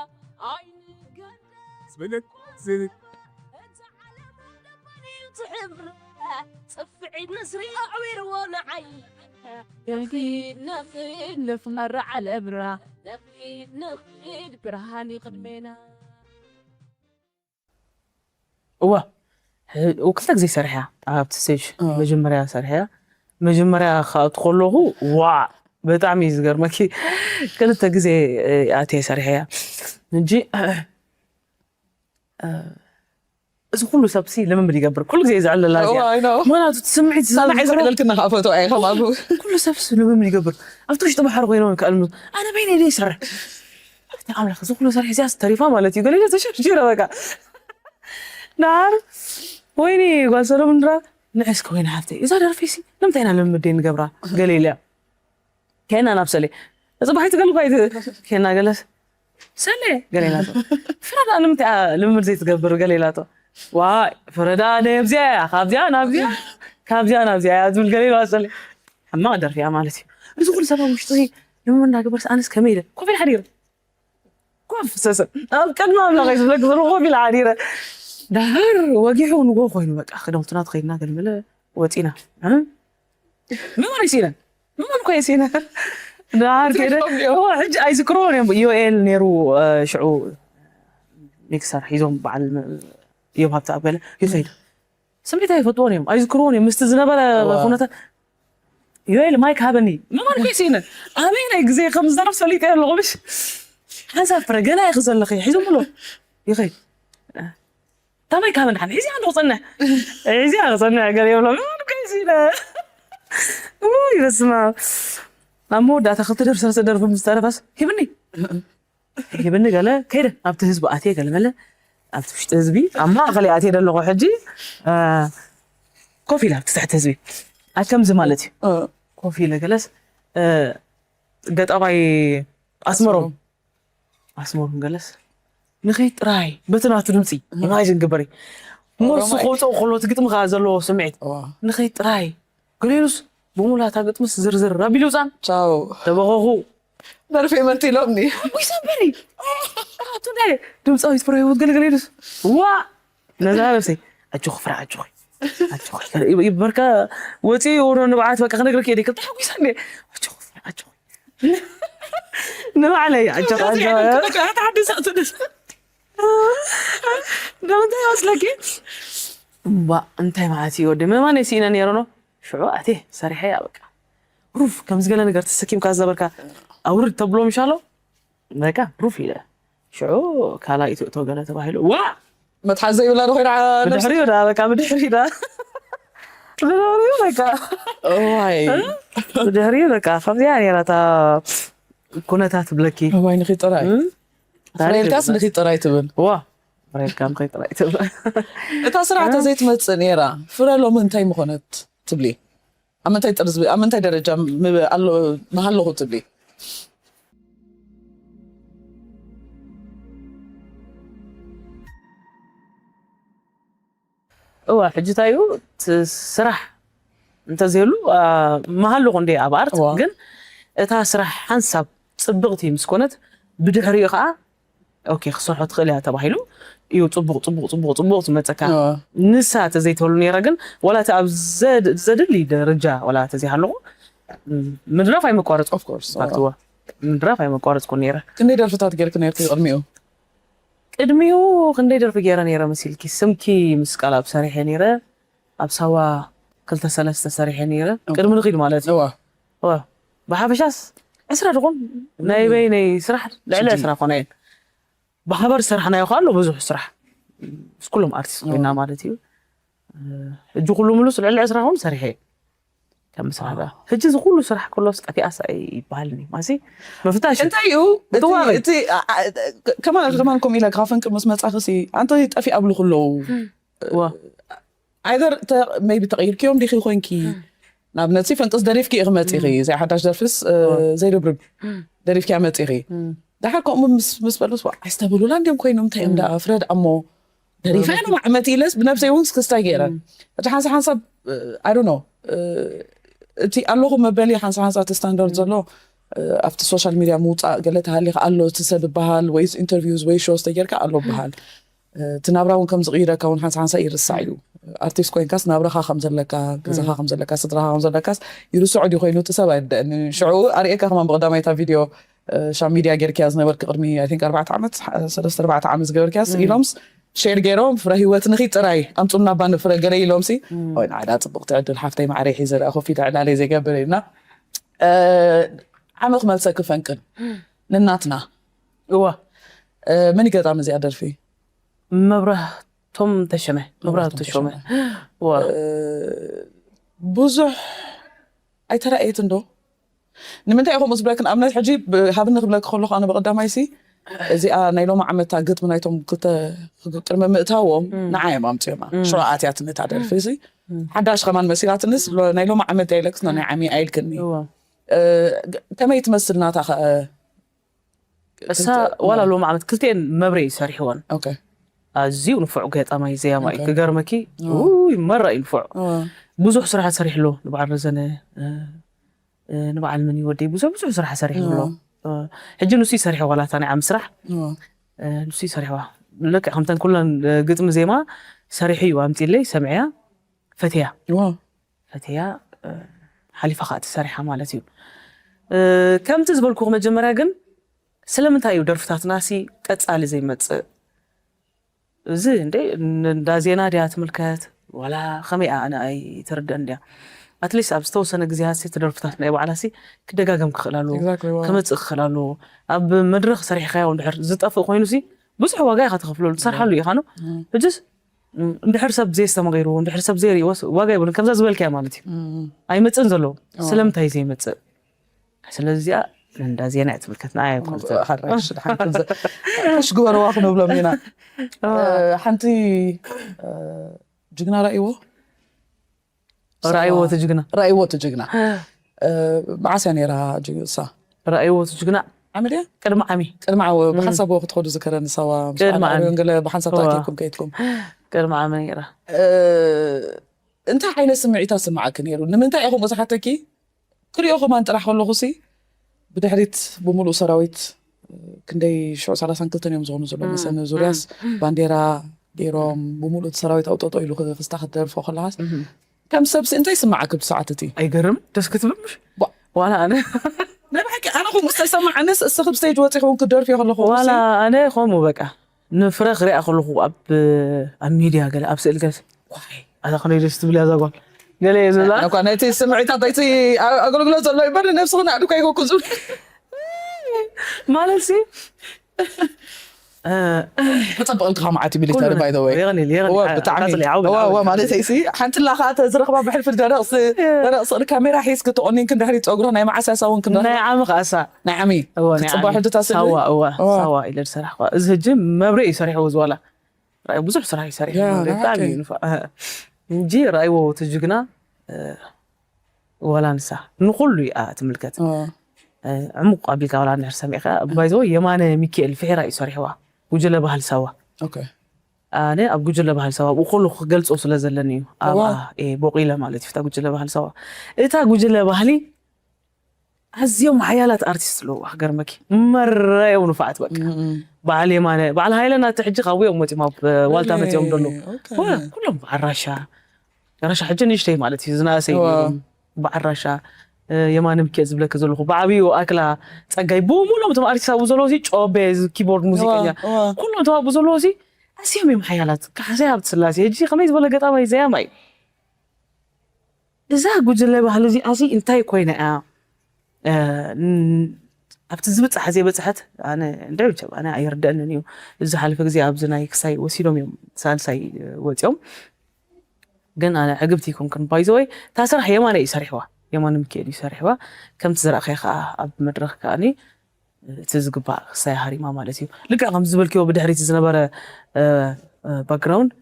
ኣይንገደስ ዝብልን ዝብል እዛ ዓለም ደበን እዩ ትሕብረ ጽፍዒት ንስሪ ኣዕዊርዎ ንዓይ ነኺድ ነኺድ ንፍመራ ዓለምና ነኺድ ነኺድ ብርሃን እዩ ቅድሜና እዋ ክልተ ግዜ ሰርሐያ ኣብቲ ስቴጅ መጀመርያ ሰርሐያ መጀመርያ ክኣቱ ከለኹ ዋ ብጣዕሚ እዩ ዝገርመኪ ክልተ ግዜ ኣትየ ሰርሐያ እንጂ እዚ ኩሉ ሰብ ሲ ልምምድ ይገብር ኩሉ ግዜ ዘዕለላ እዚኣ ምክንያቱ እቲ ስምዒት ዝሰማዕ ይዝሮ ዝዕለልክና ከዓ ፈቶ ኣየ ከማሉ ኩሉ ሰብ ሲ ልምምድ ይገብር ኣብቲ ውሽጢ ባሕሪ ኮይኖም ከዕልምት ኣነ በይነ ደ ይሰርሕ ኣምላኽ እዚ ኩሉ ሰርሒ እዚኣ ተሪፋ ማለት እዩ ገለ ተሸርሺረ በቃ ናር ወይኒ ጓል ሰሎምን ድራ ንዕስ ከወይኒ ሓፍተይ እዛ ደርፊ ሲ ንምንታይ ኢና ልምምድ ንገብራ ገለ ኢለ ከና ናብ ሰሌ እዚ ባሕቲ ገለ ኳይ ከና ገለስ ሰሌ ገለ ኢላቶ ፍረዳ ንምንታይ ልምምድ ዘይትገብር ገለ ኢላቶ ዋይ ፍረዳ ነብዚያ እያ ካብዚኣ ናብዚኣ ካብዚኣ ናብዚኣ እያ ዝብል ገለ ኢልዋ ሰሌ ሕማቕ ደርፊ እያ ማለት እዩ እዚ ኩሉ ሰባት ውሽጡ ልምምድ እንዳገበርስ ኣነስ ከመይ ኢለ ኮፍ ኢለ ሓዲረ ኮፍ ሰሰ ኣብ ቅድሚ ኣምላኸይ ዝብለክ ዘሎ ኮፍ ኢለ ሓዲረ ዳሃር ወጊሑ ንጎ ኮይኑ በቃ ክዳውንትና ተኸይድና ገልመለ ወፂና ምማን ይሲነ ምማን እኮ ይሲነ ዳሃር ከደ ሕጂ ኣይዝክርዎን እዮም ዮኤል ነይሩ ሽዑ ሚክሰር ሒዞም በዓል እዮም ሃብቲ ኣብ ገለ ይኸይድ ስምዒት ኣይፈጥዎን እዮም ኣይዝክርዎን እዮም ምስቲ ዝነበረ ኩነታት ዮኤል ማይክ ሃበኒ ምማን እኮ ይሲነ ኣበይ ናይ ግዜ ከም ዝዘረብ ፈሊጠ ኣለኹ ምሽ ሓንሳብ ፍረ ገና ኢኺ ዘለኺ ሒዞም ብሎ ይኸይድ ታማይ ካብ ንሓን ሒዚያ ዶ ክጸንሕ ሒዚያ ክጸንሕ ገለ ይብሎ ምማን እኮ ይሲነ ውይ በስመ ኣብ ኣብ መወዳእታ ክልተ ደርፊ ሰለስተ ደርፊ ምስ ተረፈስ ሂብኒ ሂብኒ ገለ ከይደ ኣብቲ ህዝቢ ኣትየ ገለ መለ ኣብቲ ውሽጢ ህዝቢ ኣብ ማእኸል ኣትየ ደለኹ ሕጂ ኮፍ ኢለ ኣብቲ ትሕቲ ህዝቢ ኣከምዚ ማለት እዩ ኮፍ ኢለ ገለስ ገጣማይ ኣስመሮም ኣስመሮም ገለስ ንኸይ ጥራይ በቲ ናቱ ድምፂ ኢማጅን ግበሪ ሞሱ ከውፅኦ ከሎ እቲ ግጥሚ ከዓ ዘለዎ ስምዒት ንኸይ ጥራይ ገሌሉስ ብሙላታ ግጥምስ ዝርዝር ኣቢሉ ውፃን ቻው ተበኸኹ ደርፊ መት ኢሎምኒ። ዊሰን በሪ ኣራቱ ናይ ድምፃዊት ፍረ ህይወት ገለገለ ኢሉስ ዋ ነዛ ነብሰይ ኣጆኺ ፍረ ኣጆኺ ኣጆኺ ይበርካ ወፂ ወሮ ንብዓት በቃ ክነግረክ እየ ክልተ ሓጒሳ እንደ ኣጆኺ ፍረ ኣጆኺ ንባዕለይ ኣጆኺ ኣጆኺ ደምንታይ ይመስለኪ እባ እንታይ ማለት እዩ ወዲ መማን ስኢነ ነይረ ኖ ሽዑ ኣቴ ሰሪሐ ያ በቃ ሩፍ ከምዚ ገለ ነገር ተሰኪምካ ዝነበርካ ኣውርድ ተብሎ ምሻሎ በቃ ሩፍ ኢለ ሽዑ ካልኣይ ትእቶ ገለ ተባሂሉ ዋ መትሓዚ ዘይብላ ዶ ኮይና ብድሕሪኡ ዳ በቃ ብድሕሪኡ ዳ ብድሕሪኡ በቃ እዋይ ብድሕሪኡ በቃ ከምዚኣ ነይራ እታ ኩነታት ብለኪ እዋይ ንኺ ጥራይ ፍረልካስ ንኺ ጥራይ ትብል ዋ ፍረልካ ንኺ ጥራይ ትብል እታ ስራሕ ተዘይትመፅእ ነይራ ፍረ ሎሚ እንታይ ምኾነት ትብሊ ኣብ ምንታይ ጥርዝ ኣብ ምንታይ ደረጃ ምሃለኹ ትብሊ እዋ ሕጂ እንታይ እዩ ስራሕ እንተዘይሉ መሃለኹ እንደ ኣብ ኣርት ግን እታ ስራሕ ሓንሳብ ፅብቕቲ ምስ ኮነት ብድሕሪኡ ከዓ ኦኬ ክሰርሖ ትኽእል እያ ተባሂሉ እዩ ፅቡቕ ፅቡቕ ፅቡቕ ፅቡቕ ዝመፀካ ንሳ ተዘይተሉ ነይራ ግን ዋላ እቲ ኣብ ዘድሊ ደረጃ ዋላ ተዘይሃለኹ ምድራፍ ኣይመቋረፅኩ ምድራፍ ኣይመቋረፅኩ ነይረ ክንደይ ደርፍታት ጌርክ ነርክ ቅድሚኡ ቅድሚኡ ክንደይ ደርፊ ገይረ ነይረ መሲልኪ ስምኪ ምስ ቃል ኣብ ሰሪሐ ነይረ ኣብ ሳዋ ክልተ ሰለስተ ሰሪሐ ነይረ ቅድሚ ንኺድ ማለት እዩ ብሓፈሻስ ዕስራ ድኹን ናይ በይነይ ስራሕ ልዕሊ ዕስራ ኮነ እየን ብሓባር ዝሰርሓናዮ ከዓ ኣሎ ብዙሕ ስራሕ ምስ ኩሎም ኣርቲስት ኮይና ማለት እዩ ሕጂ ኩሉ ምሉስ ልዕሊ ዕስራ ኹን ሰሪሐ እየ ካብ ምስራሕ ጋር ሕጂ እዚ ኩሉ ስራሕ ከሎስ ጠፊኣስ ኣይበሃልን እዩ ማሲ ምፍታሽ እንታይ እዩ እቲ እቲ ከማን ከማን ከም ኢለ ካብ ፈንቅል ምስ መጻኺ ሲ ኣንተ ጠፊ ኣብሉ ከለዉ ኣይደር ሜቢ ተቐይርክዮም ዲኺ ኮንኪ ንኣብነት ሲ ፈንቅስ ደሪፍኪ ኢኺ መጺኺ እዚኣ ሓዳሽ ደርፍስ ዘይርብርብ ደሪፍኪያ መጺኺ ደሓር ከምኡ ምስ በሉስ ኣይስተብሉላ እንዲዮም ኮይኖም እንታይ እዮም ደኣ ፍረድ ኣሞ ደሪፈ ኣነ ማዕመት ኢለስ ብነብሰይ እውን ክስታይ ገይረ እቲ ሓንሳ ሓንሳብ ኣይ ኖ እቲ ኣለኹ መበሊ ሓንሳ ሓንሳ እቲ ስታንዳርድ ዘሎ ኣብቲ ሶሻል ሚድያ ምውፃእ ገለ ተሃሊካ ኣሎ እቲ ሰብ በሃል ወይ ኢንተርቪውስ ወይ ሾስ ተጌርካ ኣሎ በሃል እቲ ናብራ እውን ከም ዝቕይረካ እውን ሓንሳ ሓንሳ ይርሳዕ እዩ ኣርቲስት ኮይንካስ ናብራኻ ከም ዘለካ ገዛኻ ከም ዘለካ ስድራኻ ከም ዘለካስ ይርስዖ ድዩ ኮይኑ እቲ ሰብ ኣይርደአኒ ሽዑ ኣርእየካ ከማን ብቀዳማይታ ቪድዮ ሻም ሚድያ ጌርክያ ዝነበርክ ቅድሚ ኣርባዕተ ዓመት ሰለስተ ኣርባዕተ ዓመት ዝገበርክያስ ኢሎምስ ሼር ገይሮም ፍረ ህይወት ንኺ ጥራይ ኣምፁና ባ ንፍረ ገለ ኢሎምሲ ወይ ንዓዳ ፅቡቅ ትዕድል ሓፍተይ ማዕረይ ሒዘ ደኣ ኮፊ ተዕላለ ዘይገብር ኢልና ዓመ ክመልሰ ክፈንቅል ንናትና እዋ መን ይገጣም እዚኣ ደርፊ መብራህቶም ተሸመ መብራህቶም ተሸመ እዋ ብዙሕ ኣይተራእየት እንዶ ንምንታይ ኢኹም ዝብለክን ኣብነት ሕጂ ሃብኒ ክብለክ ከለኹ ኣነ ብቀዳማይ ሲ እዚኣ ናይ ሎሚ ዓመታ ግጥሚ ናይቶም ክልተ ቅድሚ ምእታዎም ንዓ እዮም ኣምፅዮማ ሽዑ ኣትያትኒ እታ ደርፊ ሲ ሓዳሽ ከማን መሲላትንስ ናይ ሎሚ ዓመት ዳይለክስ ናይ ዓሚ ኣይልክኒ ከመይ ትመስል ናታ ከ እሳ ዋላ ሎም ዓመት ክልቲኤን መብረ እዩ ሰሪሕወን ኣዝዩ ንፉዕ ገጣማይ ዘያማ እዩ ክገርመኪ ይመራ እዩ ንፉዕ ብዙሕ ስራሓት ሰሪሕሎ ንበዓል ረዘነ ንበዓል ምን ይወደይ ብዙሕ ብዙሕ ስራሕ ሰሪሕሎ ሕጂ ንሱ ይሰርሕ ዋላ እታ ናይ ዓም ስራሕ ንሱ ይሰርሕዋ ልክዕ ከምተን ኩለን ግጥሚ ዜማ ሰሪሑ እዩ ኣምፂለይ ሰምዕያ ፈትያ ፈትያ ሓሊፋ ከዓ ትሰሪሓ ማለት እዩ ከምቲ ዝበልኩ መጀመርያ ግን ስለምንታይ እዩ ደርፍታትና ሲ ቀፃሊ ዘይመፅእ እዚ እንደ እንዳ ዜና ድያ ትምልከት ዋላ ከመይ ኣነ ኣይትርደን ድያ ኣትሊስት ኣብ ዝተወሰነ ግዜያት ሲ ተደርፍታት ናይ ባዕላ ሲ ክደጋገም ክኽእል ኣለዎ ክመፅእ ክኽእል ኣለዎ ኣብ መድረክ ሰሪሕካዮ እንድሕር ዝጠፍእ ኮይኑ ሲ ብዙሕ ዋጋ ኢኻ ትኸፍለሉ ትሰርሓሉ ኢኻ ኖ ሕጅስ እንድሕር ሰብ ዘየስተማቒርዎ እንድሕር ሰብ ዘየርእዎ ዋጋ የብሉን ከምዛ ዝበልካያ ማለት እዩ ኣይመፅእን ዘለዎ ስለምንታይ ዘይመፅእ ስለዚኣ እንዳ ዜና እያ ትምልከትና ኣያ ሽ ግበርዋ ክንብሎም ኢና ሓንቲ ጅግና ራእይዎ ራእይዎ ትጅግና ራእይዎ ትጅግና መዓስ እያ ነይራ እሳ ራእይዎ ትጅግና ዓሚ ድያ ቅድሚ ዓሚ ቅድሚ ዓሚ ብሓንሳብ ክትኸዱ ዝከረኒ ሳዋ ምስገለ ብሓንሳብ ተኣኪብኩም ከይድኩም ቅድሚ ዓሚ ነይራ እንታይ ዓይነት ስምዒታት ስምዓኪ ነይሩ ንምንታይ ኢኹም ዝሓተኪ ክሪኦ ከማን ጥራሕ ከለኹ ሲ ብድሕሪት ብምሉእ ሰራዊት ክንደይ ሽዑ ሰላሳን ክልተን እዮም ዝኾኑ ዘሎ መሰኒ ዙርያስ ባንዴራ ገይሮም ብምሉእ እቲ ሰራዊት ኣውጠጦ ኢሉ ክስታ ክትደርፎ ከለኻስ ከም ሰብሲ እንታይ ይስምዓካ ብቲ ሰዓት እቲ? ኣይገርም ደስ ክትብል ምሽ ዋላ ኣነ ናይ ብሓቂ ኣነ ከምኡ ዝተሰማዓንስ እስኺ ብስቴጅ ወፂኹም ክትደርፍዮ ከለኹ ዋላ ኣነ ከምኡ በቃ ንፍረ ክሪኣ ከለኹ ኣብ ኣብ ሚድያ ገለ ኣብ ስእል ገለ ዋይ ኣታ ከመይ ደስ ትብል እያ እዛ ጓል ገለ እየ ዝብላ እኳ ናይቲ ስምዒታት ናይቲ ኣገልግሎት ዘሎ ይበር ነብስኺ ናዕዱ ካይኮኩ ዝብል ማለት ሲ ተፀብቐልካ መዓት ሚሊተሪ ባይ ወይ የቐኒል የቐኒል ማለት ሲ ሓንቲ ላኻ ተዝረኽባ ብሕልፊ ደረቕ ስእሊ ካሜራ ሒዝኪ ተቆኒንኪ ድሕሪ ፀጉሪ ናይ መዓስ ያሳ እውን ክንረኽባ ናይ ዓሚ ከኣሳ ናይ ዓሚ ጽባ ሕድታ ስእሊ ሳዋ እዋ ሳዋ ኢለ ዝሰራሕኳ እዚ ህጂ መብርእ እዩ ሰሪሕዎ ዝዋላ ብዙሕ ስራሕ ይሰርሕ ብጣዕሚ እዩ ንፋ እንጂ ረኣይዎ እቲ ጅግና ዋላ ንሳ ንኩሉ እያ ትምልከት ዕሙቕ ኣቢልካ ዋላ እንድሕር ሰሚዕካ ባይዘወ የማነ ሚካኤል ፍሒራ እዩ ሰሪሕዋ ጉጅለ ባህል ሳዋ ኣነ ኣብ ጉጅለ ባህል ሳዋ ብኡ ከሉ ክገልፆ ስለ ዘለኒ እዩ ኣብኣ ቦቂለ ማለት እዩ እታ ጉጅለ ባህል ሳዋ እታ ጉጅለ ባህሊ ኣዝዮም ሓያላት ኣርቲስት ኣለዎ ክገርመኪ መረዮም ንፋዓት በቃ በዓል የማነ በዓል ሃይለና እቲ ሕጂ ካብኡ እዮም ወፂኦም ኣብ ዋልታ መፂኦም ደሎ ኩሎም በዓል ራሻ ራሻ ሕጂ ንእሽተይ ማለት እዩ ዝናእሰይ በዓል ራሻ የማነ ምኬ ዝብለኪ ዘለኹ ብዓብዩ ኣክላ ፀጋይ ብምሎም እቶም ኣርቲስት ኣብኡ ዘለዎ ሲ ጮቤ ኪቦርድ ሙዚቀኛ ኩሎም እቶም ኣብኡ ዘለዎ ሲ ኣዝዮም እዮም ሓያላት ካሕሳይ ሃብቲ ስላሴ ሕጂ ከመይ ዝበለ ገጣማይ ዘያማይ እዛ ጉጅለ ባህሊ እዚኣ ሲ እንታይ ኮይና እያ ኣብቲ ዝብፃሕ ዘይበፅሐት ኣነ እንደ ብቻ ኣነ ኣይርደአንን እዩ ዝሓለፈ ግዜ ኣብዚ ናይ ክሳይ ወሲዶም እዮም ሳልሳይ ወፂኦም ግን ኣነ ዕግብቲ ይኮንክን ባይዘወይ እታ ስራሕ የማነ እዩ ሰሪሕዋ የማነ ምክኤል እዩ ሰሪሕዋ ከምቲ ዝረእኸ ከዓ ኣብ መድረክ ከዓኒ እቲ ዝግባእ ክሳይ ሃሪማ ማለት እዩ ልክዕ ከም ዝበልክዮ ብድሕሪት ዝነበረ ባክግራውንድ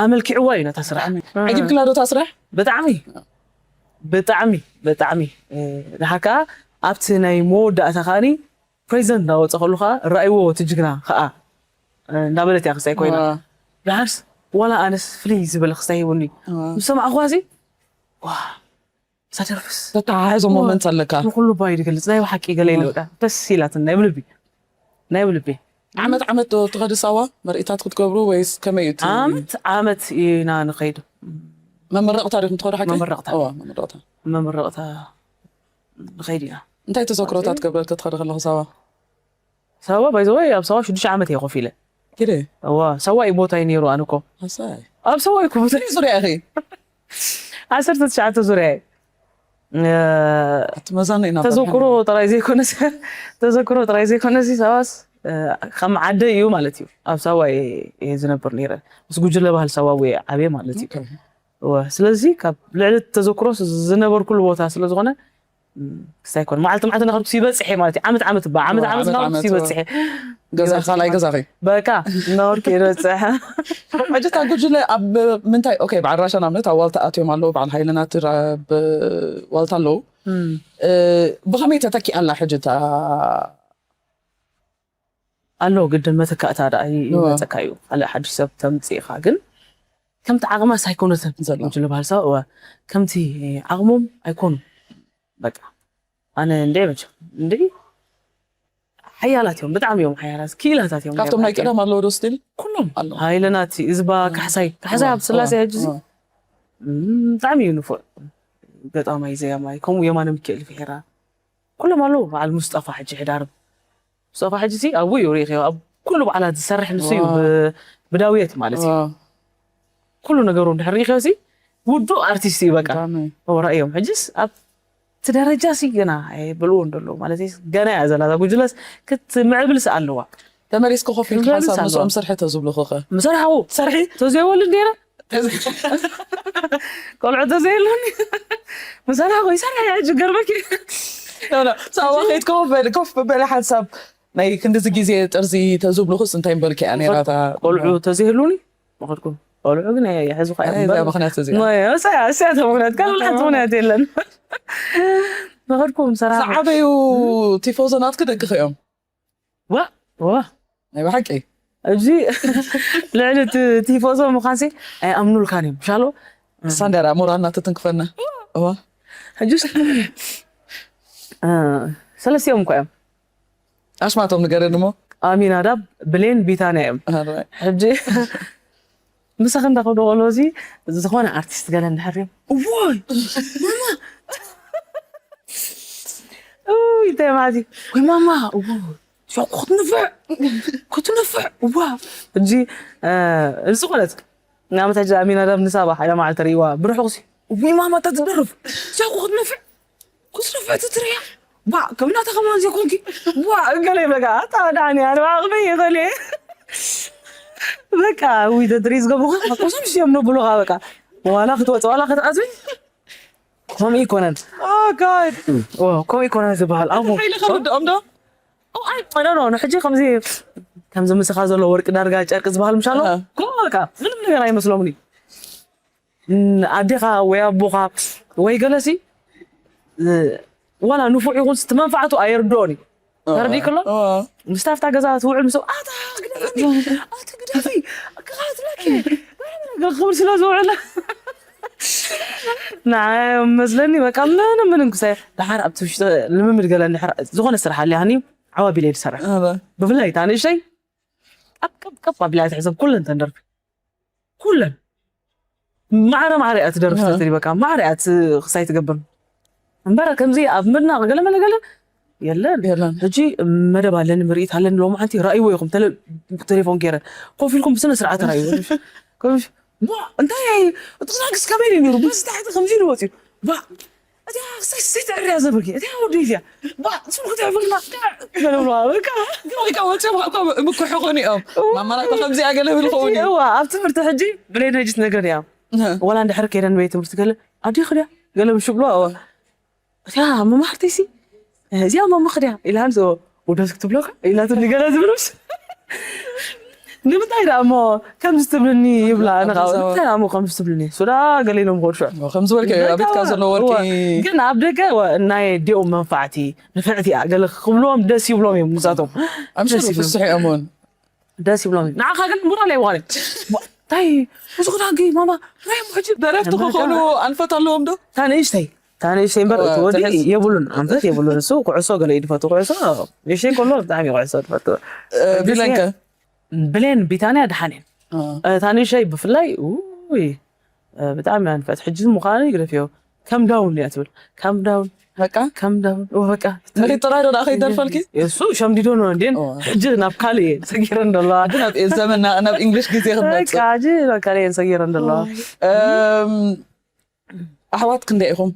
ኣመልኪዕዋ እዩ ነታ ስራሕ ዓጊብክላ ዶ እታ ስራሕ ብጣዕሚ ብጣዕሚ ብጣዕሚ ድሓር ከዓ ኣብቲ ናይ መወዳእታ ከዓኒ ፕሬዚደንት እናወፀ ከሉ ከዓ ረኣይዎ እቲ ጅግና ከዓ እንዳበለት እያ ክስታይ ኮይና ድሓርስ ዋላ ኣነስ ፍልይ ዝበለ ክስታይ ሂቡኒ ምስ ሰማዕኳ ሲ ዋ እዛ ደርፍስ ተተሓሕዞ ሞመንት ኣለካ ንኩሉ ባይ ድገልፅ ናይ ብሓቂ ገለ ኢለ በቃ ደስ ኢላትን ናይ ብልቢ ናይ ብልቢ ዓመት ዓመት ዶ ትኸዲ ሳዋ መርኢታት ክትገብሩ ወይስ ከመይ እዩ እቲ ዓመት ዓመት ኢና ንኸይድ መመረቕታ ዲኹም ትኸዱ ሓቂ መመረቕታ እዋ መመረቕታ መመረቕታ ንኸይድ ኢና እንታይ ተዘክሮታት ገብረልኪ ትኸዲ ከለኹ ሳዋ ሳዋ ባይዘወይ ኣብ ሳዋ ሽዱሽተ ዓመት እየ ኮፍ ኢለ ኪደ እዋ ሳዋ እዩ ቦታይ ነይሩ ኣነ እኮ ኣሳይ ኣብ ሳዋ እዩ ኮፍ ኢለ ዙርያ ኢኺ ዓሰርተ ትሽዓተ ዙርያ እዩ ኣቲ መዛኖ ኢና ተዘክሮ ጥራይ ዘይኮነስ ተዘክሮ ጥራይ ዘይኮነስ ሳዋስ ከም ዓደ እዩ ማለት እዩ ኣብ ሳዋ እየ ዝነብር ነይረ ምስ ጉጅለ ባህል ሳዋ እየ ዓብየ ማለት እዩ ስለዚ ካብ ልዕሊ ተዘክሮ ዝነበርኩሉ ቦታ ስለዝኾነ ክስታይ ኮነ መዓልቲ መዓልቲ እናኸድኩ ይበፅሐ ማለት እዩ ዓመት ዓመት ባ ዓመት ዓመት እናኸድኩ ይበፅሐ ገዛ ካልኣይ ገዛኺ በቃ እናኸድኩ ይበፅሐ ሕጂ እታ ጉጅለ ኣብ ምንታይ ኦኬ በዓል ራሻ ንኣብነት ኣብ ዋልታ ኣትዮም ኣለዉ በዓል ሃይለናት ኣብ ዋልታ ኣለዉ ብኸመይ ተተኪኣ ኣላ ሕጂ እታ ኣሎ ግድን መተካእታ ደኣ ይመፀካ እዩ ካልእ ሓድሽ ሰብ ተምፅእኻ ግን ከምቲ ዓቕማ ሳይኮነትን ዘሎ ዝበሃል ሰብ እወ ከምቲ ዓቕሞም ኣይኮኑ በቃ ኣነ እንደ መቸ እንደ ሓያላት እዮም ብጣዕሚ እዮም ሓያላት ክኢላታት እዮም ካብቶም ናይ ቀደም ኣለዎ ዶ ስቲል ኩሎም ኣለዎ ሃይለናት እዝባ ካሕሳይ ካሕሳይ ኣብ ስላሴ ሕጂ ብጣዕሚ እዩ ንፉዕ ገጣማይ ዘያማይ ከምኡ የማነ ምክኤል ፍሒራ ኩሎም ኣለዉ በዓል ሙስጠፋ ሕጂ ሕዳርብ ሙስጠፋ ሕጂ ሲ ኣብኡ እዩ ሪኢኽዮ ኣብ ኩሉ በዓላት ዝሰርሕ ንሱ እዩ ብዳውየት ማለት እዩ ኩሉ ነገሩ እንድሕር ሪኢኽዮ ሲ ውዱእ ኣርቲስት እዩ በቃ ረእዮም ሕጂስ ኣብ እቲ ደረጃ ሲ ገና ኣይበልዎ እንደለዉ ማለት ገና እያ ዘላ እዛ ጉጅለስ ክትምዕብል ሲ ኣለዋ ተመሊስኪ ኮፍ ኢልኪ ሓንሳብ ምስኦም ስርሒ ተዝብልኹ ኸ ምሰርሓዉ ስርሒ ተዘይወልድ ነይረ ቆልዑ ተዘይህልውኒ ምሳና ኮይሰና ሕጂ ገርመኪ ሳዋ ከይድ ኮፍ በል ኮፍ በለ ሓንሳብ ናይ ክንድዚ ግዜ ጥርዚ ተዝብልኩስ እንታይ ምበልኪ እያ ነይራታ ቆልዑ ተዘይህልውኒ መኸድኩም ቆልዑ ግን የሕዙ ምክንያት ካልእ ሓንቲ ምክንያት የለን መኸድኩም ሰራ ዝዓበዩ ቲፎዞ ናትኪ ደቅኺ እዮም ዋ ዋ ናይ ብሓቂ እዚ ልዕሊ እቲ ቲፎዞ ምዃንሲ ኣይኣምኑልካን እዮም ሻሎ ሳንዳራ ሞራልና ትትንክፈና እዋ ሕጅስ እ፣ ሰለስቲኦም እኮ እዮም። ኣስማቶም ንገረኒ እሞ። ኣሚናዳብ፣ ብሌን፣ ቢታንያ እዮም። ኣረ፣ ሕጂ ምሳኺ እንዳኸዱ ቆሎ እዚ ዝኾነ ኣርቲስት ገለ እንድሕር እዮም። እዋይ ኡይ እንታይ ማለት እዩ? ወይ ማማ እዎ ሸቁ ክትንፍዕ ክትንፍዕ እዋ። ሕጂ እ፣ ዝኾነት ንኣብነት ሕጂ ኣሚናዳብ ንሳባ ሓይለ መዓልቲ ርእይዋ ብርሑቕ ሲ፣ ወይ ማማ እታ ትደርፍ ሸቁ ክትንፍዕ ክትንፍዕ ትትርያ ባ ከምናታ ከማን ዘይኮንኪ ዋ እገለ በቃ። ኣታ ዳኒ ኣነ ዓቕሚ ይኸል በቃ። ውይ ተትርኢ ዝገብሩኻ ቁሱም ሽዮም ነብሉኻ በቃ። ዋላ ክትወፅ ዋላ ክትኣትዊ ከምኡ ይኮነን። Oh God። ኦ፣ ከምኡ ይኮነን ዝበሃል ኣቦ ሓይለ ከረድኦም ዶ? ኖ ኖ ሕጂ ከምዚ ከምዚ ምስኻ ዘሎ ወርቂ ዳርጋ ጨርቂ ዝበሃል ምሻሎ ኣሃ። ከምኡ በቃ ምንም ነገር ኣይመስሎምን እዩ። ን-፣ ኣዴኻ ወይ ኣቦኻ ወይ ገለሲ እ፣ ዋላ ንፉዕ ይኹን እቲ መንፋዕቱ ኣየርድኦን እዩ። ተረዲእክሎ ኦ፣ ምስታ ኣብታ ገዛ ትውዕል ምስ ኣታ ግደፈኒ ኣቲ ግደፊ ክኻትለኪ ክብል ስለ ዝውዕል ንዓይ መስለኒ በቃ ምንም ምንም ክሳይ ደሓር ኣብቲ ውሽጢ ልምምድ ገለ እንድሕር ዝኾነ ስራሕ ኣሊያኒ ዓዋ ቢለ ይሰርሕ ኣበ። ብፍላይ እታ ንእሽተይ ቀብ ቀብ ቀብ ኣቢላ ትሕዘብ ኩለን ተንደርፊ ኩለን ማዕረ ማዕረ እያ ትደርፍ ኣሃ። ተትሪ በቃ ማዕረ እያ ት-፣ ክሳይ ትገብር እምበረ ከምዚ ኣብ ምድናቕ ገለ መለ ገለ የለን። የለን። ሕጂ መደብ ኣለኒ ምርኢት ኣለኒ ሎማዓንቲ ራእይዎ ኢኹም ተለ-፣ ቴሌፎን ገይረ ኮፍ ኢልኩም ብስነ ስርዓት ራእይዎ። ኮፍ ዋ እንታይ እቲ ዝናግስ ከመይ እዩ ነይሩ በዚ ታሕቲ ከምዚ ኢሉ ወፂኡ ባ እዚኣ ክሳይ ሰይቲ ዕርያ ዘብርኪ እዚኣ ወደይ እዚኣ ባ ስልኩ ትሕብርና ገለብለዋ በቃ ወይ ከዓ ወፂኦም እኮ ምክሑ ኾኑ እዮም። ማማና እኮ ከምዚኣ ገለ ብል ኸውን እዩ። እዋ ኣብ ትምህርቲ ሕጂ ብሌን ሕጂ ትነገር እያ ወላ እንድሕር ከይደን ቤት ትምህርቲ ገለ ኣዲ ክድያ ገለ ምሽ ብሎ እዋ እቲያ መማህርተይሲ እዚኣ ማማ ክድያ ኢላን ወደስ ክትብሎካ ኢላትኒ ገለ ዝብሉስ ንምንታይ ደኣ እሞ ከምዚ ትብልኒ ይብላ ኣነ ከዓ ንምንታይ ደኣ እሞ ከምዚ ትብልኒ ሱዳ ገለ ኢሎም ክወድሾ ከምዚ በልከ ኣብ ቤትካ ዘሎ ወርቂ ግን ኣብ ደገ ናይ ዲኦም መንፋዕቲ ንፍዕቲ እያ ገለ ክብልዎም ደስ ይብሎም እዮም ንሳቶም ኣምሽሩ ፍስሕ እዮም እውን ደስ ይብሎም እዩ ንዓኻ ግን ሙራል ኣይዋነ እንታይ እዚ ክዳንኪ ማማ ራይ ሕጂ ደረፍቲ ክኾኑ ኣንፈት ኣለዎም ዶ ታንእሽተይ ታንእሽተይ እምበር እቲ ወዲ የብሉን ኣንፈት የብሉን እሱ ኩዕሶ ገለ እዩ ድፈቱ ኩዕሶ ንእሽተይ ከሎ ብጣዕሚ እዩ ኩዕሶ ድፈቱ ቢለንከ ብሌን ቢታንያ ድሓን እየን ታንእሽተይ ብፍላይ ውይ ብጣዕሚ ኣንፈት ሕጂ ምዃኑ ይግደፍዮ ከም ዳውን እያ ትብል ከም ዳውን በቃ ከም ዳውን በቃ መሬት ጥራይ ዶ ደኣ ከይደርፈልኪ እሱ ሸምዲዶ ነው እንዴን ሕጂ ናብ ካልእ እየን ሰጊረን ዘለዋ ግን ኣብ ዘመን ናብ እንግሊሽ ግዜ ክትመጽእ በቃ ሕጂ ናብ ካልእ እየን ሰጊረን ዘለዋ ኣሕዋት ክንደይ ኢኹም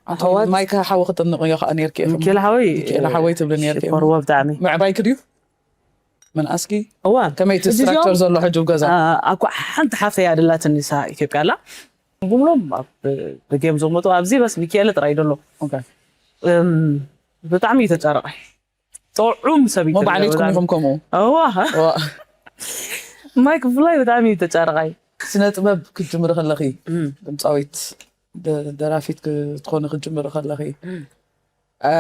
ኣሕዋት ማይካ ሓወ ክጥንቕ እዮ ከዓ ነርኪ ኢኹም ሚካኤል ሓወይ ሚካኤል ሓወይ ትብሊ ነርኪ ኢኹም ኮርዎ ብጣዕሚ ምዕባይ ክድዩ መናኣስኪ እዋ ከመይ እቲ ሕጂ ስትራክቸር እዚኦም- ዘሎ ሕጂ ገዛ አ- ኣኳ ሓንቲ ሓፍተይ እያ ደላትኒ ሳ ኢትዮጵያ ኣላ ብሙሎም ኣብ ደገም ዝቕመጡ ኣብዚ በስ ሚካኤል ጥራይ ደሎ ኦኬ። እም፣ ብጣዕሚ እዩ ተጫረቐ ጥዑም ሰብ እዩ ሞ ባዕሌትኩም ኢኹም ከምኡ እዋ ዋ። ማይክ ብፍላይ ብጣዕሚ እዩ ተጫረቐ ስነ ጥበብ ክትጅምሪ ከለኺ ድምፃዊት ደ- ደራፊት ክትኾኒ ክትጅምሪ ከለኺ አ፣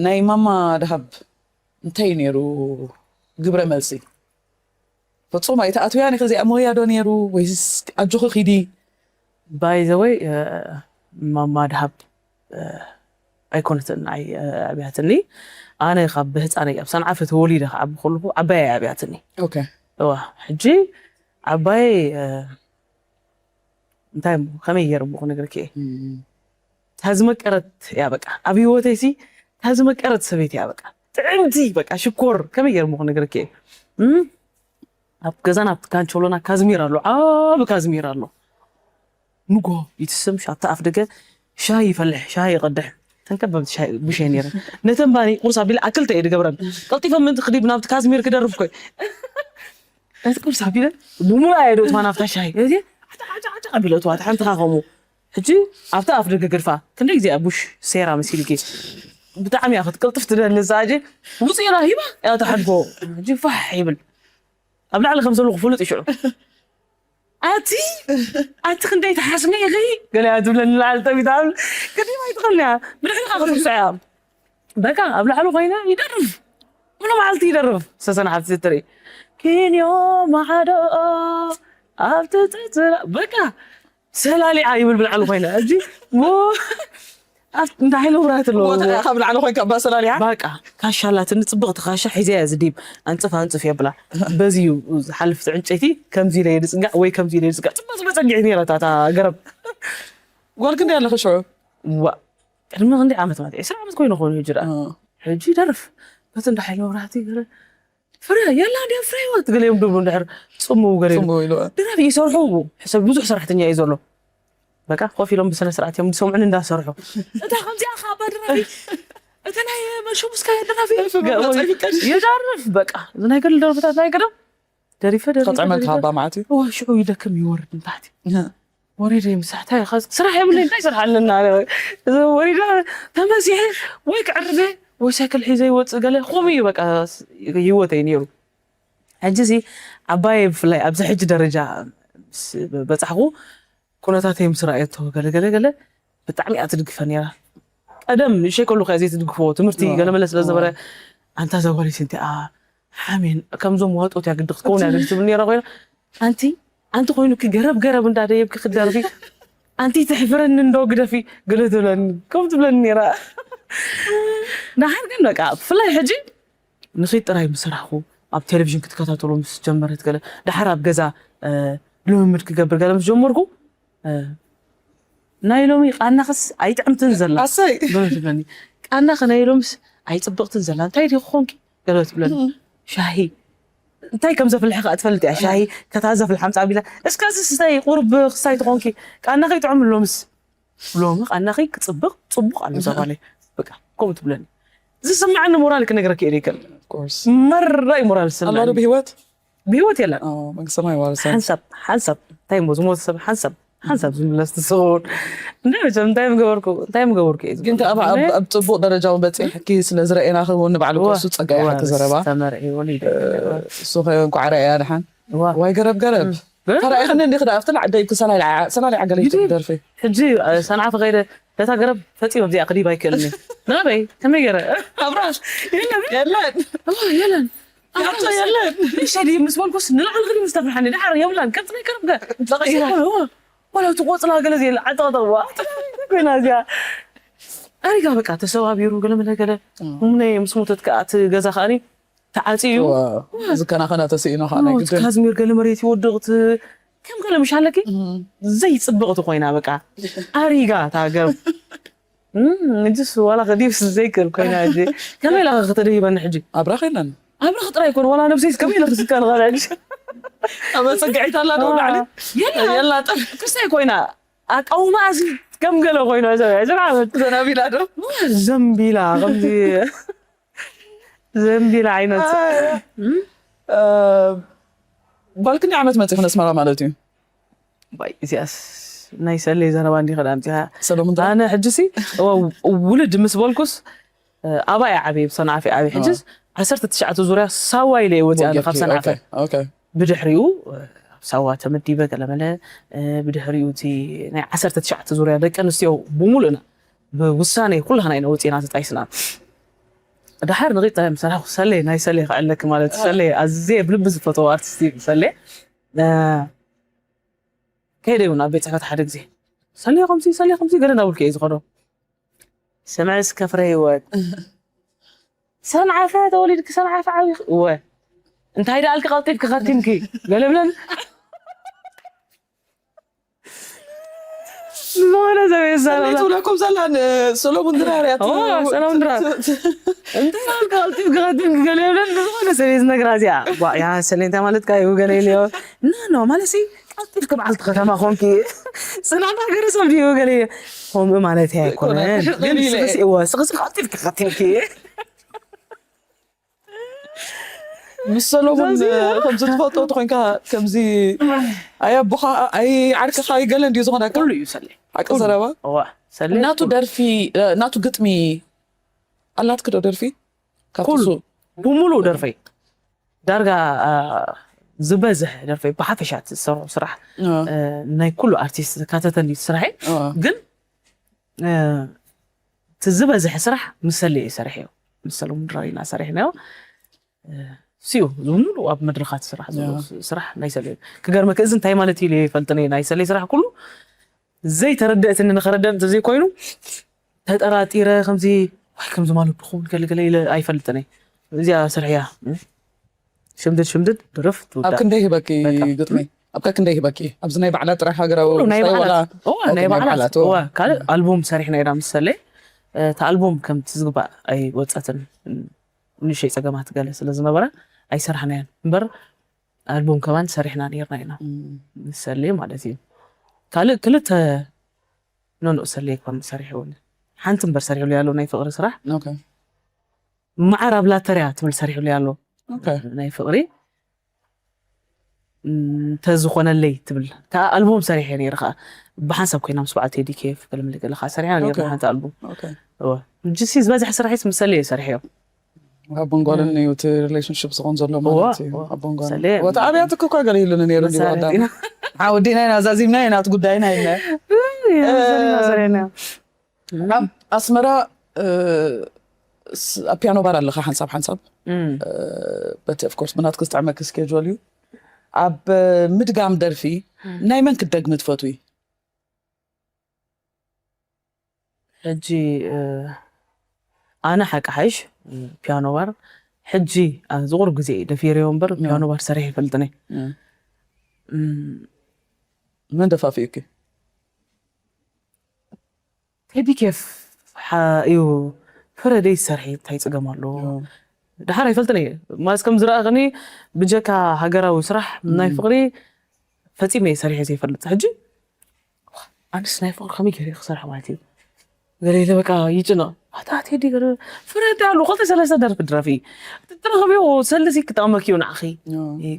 ናይ ማማ ድሃብ እንታይ እዩ ነይሩ ግብረ መልሲ ፍፁም ኣይተኣትውያን ኢኺ እዚኣ ሞያ ዶ ነይሩ ወይስ ኣጆኺ ኪዲ ባይ ዘ ወይ ማማ ድሃብ ኣይኮነትን ኣይ ኣብያትኒ ኣነ ካብ ብህፃነይ ኣብ ሰንዓፈ ተወሊደ ክዓቢ ከለኹ ዓባይ ኣብያትኒ ኦኬ እዋ ሕጂ ዓባይ እንታይ እሞ ከመይ ገይረ እሞ ክነግርኪ እየ እታ ዝመቀረት እያ በቃ ኣብ ህይወተይ ሲ እታ ዝመቀረት ሰበይቲ እያ በቃ ጥዕምቲ በቃ ሽኮር ከመይ ገይረ እሞ ክነግርኪ እየ እም? ኣብ ገዛና ኣብቲ ካንቸሎና ካዝሚር ኣሎ ዓቢ ካዝሚር ኣሎ ንጎ ይትስም ሻታ ኣፍ ደገ ሻሂ ይፈልሕ ሻሂ ይቐድሕ ተንከበብቲ ሻሂ ብሸ ነይረ ነተን ባኒ ቁርስ ኣቢለ ኣክልተ እየ ድገብረን ቀልጢፈ ምእንቲ ክዲብ ናብቲ ካዝሚር ክደርፍ ኮይ ነቲ ቁርስ ኣቢለ ብሙሉኣ እየ ዶ እትዋ ናብታ ሻሂ እዚ ዓጫ ዓጫ ዓጫ ኣቢለ እትዋ ሓንቲ ካ ከምኡ ሕጂ ኣብታ ኣፍ ደገ ገድፋ ክንደይ ግዜ ቡሽ ሴራ መሲልኪ ብጣዕሚ እያ ክትቅልጥፍ ትደሊ እዛ ኣጂ ውፅኢና ሂባ እያ ትሓልፎ ሕጂ ፋሕ ይብል ኣብ ላዕሊ ከም ዘለኹ ፍሉጥ ይሽዑ ኣቲ ኣቲ ክንደይ ትሓስሚ ኢኺ ገለ እያ ትብለኒ ላዕሊ ጠቢታ ቅድም ኣይትኽእልን እያ ብድሕሪኻ ክትርስዖ እያ በቃ ኣብ ላዕሊ ኮይነ ይደርፍ ሙሉ መዓልቲ ይደርፍ ሰሰን ሓብቲ ትርኢ ኪንዮ ማሓዶ ኣብቲ ትፅራ በቃ ሰላሊዓ ይብል ብላዕሊ ኮይነ እዚ ሞ- እንዳ ሓይለ ውራት ኣለዎ። ካብ ላዕሊ ኮይንካ ባሰላልያ በቃ ካሻ ኣላትኒ፣ ጽብቕቲ ካሻ ሒዘ እያ ዝዲብ፣ ኣንጽፍ ኣንጽፍ የብላ። በዚ እዩ ዝሓልፍ፣ እቲ ዕንጨይቲ ከምዚ ኢለ እየ ዝጽጋዕ ወይ ከምዚ ኢለ እየ ዝጽጋዕ። ጽብቕ ጽብቕ ጸጊዒ ነይራ እታ ገረብ። ጓል ክንደይ ኣለኺ ሽዑ? ዋ ቅድሚ ክንደይ ዓመት ማለት ዕስራ ዓመት ኮይኑ ኮይኑ ሕጂ ደኣ ሕጂ ይደርፍ። በቲ እንዳ ሓይለ ውራት ገረ ፍረ የላ ድያ ፍረ ህይወት ገለ እዮም ድብሉ እንድሕር ጽምው ገለ ጽምው ኢሉ ድራፍ ይሰርሑ። ሕሰብ ብዙሕ ሰራሕተኛ እዩ ዘሎ። በቃ ኮፍ ኢሎም ብስነ ስርዓት እዮም ዝሰምዑን እንዳሰርሑ። እታ ከምዚኣ ካባ ድራፊ፣ እቲ ናይ መርሾ ሙስካ ድራፊ ይፍቀድ። ይዳርፍ። በቃ እዚ ናይ ገለ ደርፍታት ናይ ገለ ደሪፈ ደሪፈ ከጥዕመልካ ደሪፈ። ካባ ማለት እዩ። እዋ ሽዑ ይደክም ይወርድ ንታሕቲ። ወሪደ ምሳሕታ ስራሕ የብለይ እንታይ ይሰርሓልና። ወሪደ ተመሲሐ ወይ ክዕርበ ወይ ሳይክል ሒዘ ይወፅእ ገለ ከምኡ እዩ። በቃ ህይወተይ ነይሩ። ሕጂ ሲ ዓባየ ብፍላይ ኣብዚ ሕጂ ደረጃ ምስ በፃሕኩ ኩነታተይ ምስ ረኣየቶ ገለ ገለ ገለ ብጣዕሚ እያ ትድግፈ ነይራ። ቀደም ንእሸይ ከለኹ እያ ዘይትድግፍዎ ትምህርቲ ገለመለ ስለ ዝበረ ኣንታ እዛ ጓል ስንቲኣ ሓሜን ከምዞም ዋጦት እያ ግዲ ክትከውን እያ ግዲ ትብል ነይራ ኮይና ኣንቲ ኣንቲ ኮይኑኪ ገረብ ገረብ እንዳደየብኪ ክትደርፊ ኣንቲ ትሕፍረኒ እንዶ ግደፊ ገለ ትብለኒ ከም ትብለኒ ነይራ። ደሓር ግን በቃ ብፍላይ ሕጂ ንኺድ ጥራይ ምስ ሰራሕኹ ኣብ ቴሌቪዥን ክትከታተሎ ምስ ጀመረት ገለ ደሓር ኣብ ገዛ ልምምድ ክገብር ገለ ምስ ጀመርኩ ናይ ሎሚ ቃናኽስ ኣይጥዕምትን ዘላ ኣሰይ ገለ ትብለኒ። ቃናኺ ናይ ሎምስ ኣይፅብቕትን ዘላ እንታይ ዲኺ ኮንኪ ገለ ትብለኒ። ሻሂ እንታይ ከም ዘፍልሐ ከዓ ትፈልጥ እያ። ሻሂ ከታ ዘፍልሓ ምፃ ቢላ እስከ እዚ ስታይ ቁርብ ክስታይ ትኾንኪ ቃናኺ ይጥዕም ሎምስ ሎሚ ቃናኺ ክፅብቕ ፅቡቕ ኣሎ ዘባለይ በቃ ከምኡ ትብለኒ። ዝስምዓኒ ሞራል ክነግረኪ እየ ይክእል ኮርስ መራይ ሞራል ዝስምዓኒ ኣሎ ብህይወት ብህይወት የለን። መንግስቲ ሰማይ ዋርሰን ሓንሳብ ሓንሳብ እንታይ እሞ ዝሞት ሰብ ሓንሳብ ሓንሳብ ዝምለስ ትኸውን እንደ መቸም እንታይ ምገበርኩ እንታይ ምገበርኩ እየ ግን ከኣ ኣብ ኣብ ጽቡቕ ደረጃ እውን በጺሕኪ ስለ ዝረኣና ክውን ንባዕሉ ከሱ ጸጋ ኢኻ ተዘረባ ተመርዒ ወሊደ እሱ ከ እንኳዕ ረኣያ ድሓን ዋ ዋይ ገረብ ገረብ ተራኢኽኒ እንዲኽ ዳ ኣብቲ ላዕ ደይ ክሰናይ ላዓ ሰናይ ላዓ ገለ ይትደርፊ ሕጂ ሰንዓ ተኸይደ ነታ ገረብ ፈጺመ ኣብዚኣ ክዲብ ኣይክእልን እየ ናበይ ከመይ ገረ ኣብራሽ የለን የለን ያቶ የለን ሸዲ ምስ በልኩስ ንላዕሊ ክዲ ምስ ተፍርሓኒ ድሓር የብላን ከምቲ ናይ ገረብ ገ ወላ እቲ ቆጽላ ገለ ዘየለ ዓጠቕጠቕዋ ኮይና እዚኣ ኣሪጋ በቃ ተሰባቢሩ ገለ መለ ገለ ሙነየ ምስ ሞተት ከዓ እቲ ገዛ ከዓኒ ተዓፅዩ ዝከናኸና ተስኢኖ ከዓ ናይ ግድን ካዝሚር ገለ መሬት ይወድቕ እቲ ከም ገለ ምሽ ኣለኪ ዘይፅብቕቲ ኮይና በቃ ኣሪጋ እታ ገብ እም፣ እጅስ ዋላ ከዲብስ ዘይክእል ኮይና ሕጂ ከመይ ኢላ ከተደይበኒ ሕጂ ኣብራኽ የለን ኣብራኽ ጥራይ ይኮን ዋላ ነብሰይስ ከመይ ኢለ ክስካ ንኽእል ሕጂ ኣብ መፀግዒት ኣላ ዶ ላዕሊ የላ የላ ጠ ክስታይ ኮይና ኣቃውማ እዚ ከም ገለ ኮይና ዘናቢላ ዘናቢላ ዶ ዘንቢላ ከምዚ ዘንቢላ ዓይነት ጓልክኒ ዓመት መፂኹ ነስመራ ማለት እዩ ዋይ እዚኣስ ናይ ሰለይ ዘረባ እንዲ ከዳ ምፅያ ሰሎሙን ዳ ኣነ ሕጂ ሲ እዋ ውልድ ምስ በልኩስ ኣባይ ዓብየ ብሰንዓፊ ዓብየ ሕጂስ ዓሰርተ ትሽዓተ ዙርያ ሳዋ ኢለ እየ ወፂኣ ካብ ሰንዓፈ ኦኬ ብድሕሪኡ ኣብ ሳዋ ተመዲበ ገለመለ ብድሕሪኡ እቲ ናይ ዓሰርተ ትሽዓተ ዙርያ ደቂ ኣንስትዮ ብሙሉእና ብውሳኔ ኩላህና ኢና ወፂና ተጣይስና ድሓር ንቂጣ ምሰራኩ ሰሌ ናይ ሰሌ ክዕለክ ማለት ሰሌ ኣዝየ ብልቢ ዝፈተው ኣርቲስት እዩ ሰሌ ከይደ ይውን ኣብ ቤት ፅሕፈት ሓደ ግዜ ሰሌ ከምዚ ሰሌ ከምዚ ገለ እናብልኩ እየ ዝኸዶ ስምዒ እስከ ፍረ ህይወት ሰንዓፈ ተወሊድኪ ሰንዓፈ ዓብይኺ እወ እንታይ ደኣልኪ ቀልጢፍኪ ከቲምኪ ገለ ብለን ዝኾነ ሰብ የዛረብላ ትብለኩም ዘላ ንሰሎሙን ድራር እያ ሰላም ድራር እንታይ ደኣልኪ ቀልጢፍኪ ከቲምኪ ገለ ብለን ዝኾነ ሰብ ዝነግራ እዚኣ ያ ሰሌ እንታይ ማለት ካ ይውገነ ኢለዮ ኖ ኖ ማለት ቀልጢፍኪ በዓልቲ ከተማ ኮንኪ ስናና ገረሰብ ድዩ ገለ ከምኡ ማለት እያ ኣይኮነን ግን ስቅስቅዋ ስቅስቅ ቀልጢፍኪ ቀልጢፍኪ ምስ ሰሎሙን ከምዚ ትፈልጦ ተኮይንካ ከምዚ ኣይ ኣቦኻ ኣይ ዓርክኻ ኣይገለን ድዩ ዝኾነካ ኩሉ እዩ ሰለ ሓቂ ዘረባ እዋ ሰለ ናቱ ደርፊ ናቱ ግጥሚ ኣላትክ ዶ ደርፊ ካብቲ ኩሉ ሱ ብሙሉእ ደርፈይ ዳርጋ ዝበዝሕ ደርፈይ ብሓፈሻ ዝሰርሑ ስራሕ ናይ ኩሉ ኣርቲስት ዝካተተን እዩ ስራሐይ ግን እቲ ዝበዝሐ ስራሕ ምስ ሰሌ እዩ ሰሪሐዮ ምስ ሰለሙን ድራር ኢና ሰሪሕናዮ ሲኡ ሙሉ ኣብ መድረኻት ስራሕ ዘሎ ስራሕ ናይ ሰሌ እዩ ክገርመክ እዚ እንታይ ማለት እዩ ይፈልጥን እየ ናይ ሰሌ ስራሕ ኩሉ ዘይተረደእትኒ ንኸረደእ እንተዘይኮይኑ ተጠራጢረ ከምዚ ወይ ከምዚ ማለት ድኹም ገለገለ ኢለ ኣይፈልጥን እየ። እዚኣ ስርሕያ ሽምድድ ሽምድድ ድርፍ ኣብ ክንደይ ሂበኪ ግጥሚ? ኣብ ከክንደይ ሂበኪ? ኣብዚ ናይ በዓላት ጥራሕ ሃገራዊ ናይ በዓላት ካልእ ኣልቡም ሰሪሕና ኢና ምሰለ። እቲ ኣልቡም ከምቲ ዝግባእ ኣይወፀትን፣ ንሸይ ፀገማት ገለ ስለ ዝነበረ ኣይሰራሕናያን እምበር ኣልቡም ከማን ሰሪሕና ነርና ኢና። ምሰለ ማለት እዩ። ካልእ ክልተ ኖኖ ሰለ ይኮን ሰሪሕውን ሓንቲ እምበር ሰሪሕሉ ያለው ናይ ፍቕሪ ስራሕ። ማዓር ኣብ ላተርያ ትብል ሰሪሕሉ ያለው ናይ ፍቕሪ እንተዝኾነለይ ትብል። እታ ኣልቡም ሰሪሐ ነይረ ከዓ ብሓንሳብ ኮይና ምስ በዓል ቴዲ ኬፍ ገለመለ ገለ ከዓ ሰሪሐ ነይረ ሓንቲ ኣልቡም። ጅሲ ዝበዝሕ ስራሒስ ምሰለ እየ ሰሪሐዮ። ኣቦን ጓልን እዩ እቲ ሪሌሽንሽፕ ዝኮን ዘሎ ማለት እዩ። ኣቦን ጓልን ወታ ኣብያት እኮ እኳ ገለ ይሉኒ ነይሩ እንዲ ቀዳም ሓወዲና ኢና ዛዚምና ኢና እቲ ጉዳይና ኢልና ኣብ ኣስመራ ኣብ ፒያኖ ባር ኣለካ ሓንሳብ ሓንሳብ በቲ ኦፍኮርስ ብናትክ ዝጥዕመክ ስኬጁል እዩ። ኣብ ምድጋም ደርፊ ናይ መን ክትደግሚ ትፈትዊ? ሕጂ ኣነ ሓቂ ሓይሽ ፒያኖ ባር ሕጂ ዝቑርብ ግዜ እዩ ደፊረዮ እምበር ፒያኖ ባር ሰሪሕ ይፈልጥን እየ። መን ደፋፊኡኪ? ቴዲ ኬፍ እዩ። ፍረ ደይ ዝሰርሒ እንታይ ፅገም ኣለዎ? ድሓር ኣይፈልጥን እየ ማለት ከም ዝረኣኽኒ ብጀካ ሃገራዊ ስራሕ ናይ ፍቕሪ ፈፂመ እየ ሰሪሐ ዘይፈልጥ። ሕጂ ኣንስ ናይ ፍቕሪ ከመይ ገይረ ክሰርሕ ማለት እዩ? ገለ ኢለ በቃ ይጭነቕ። ኣታ ቴዲ ገለ ፍረ እንታይ ኣለዎ ክልተ ሰለስተ ደርፊ ድረፊ ትረኸብዮ ሰልሲ ክጠቕመኪ እዩ ንዓኺ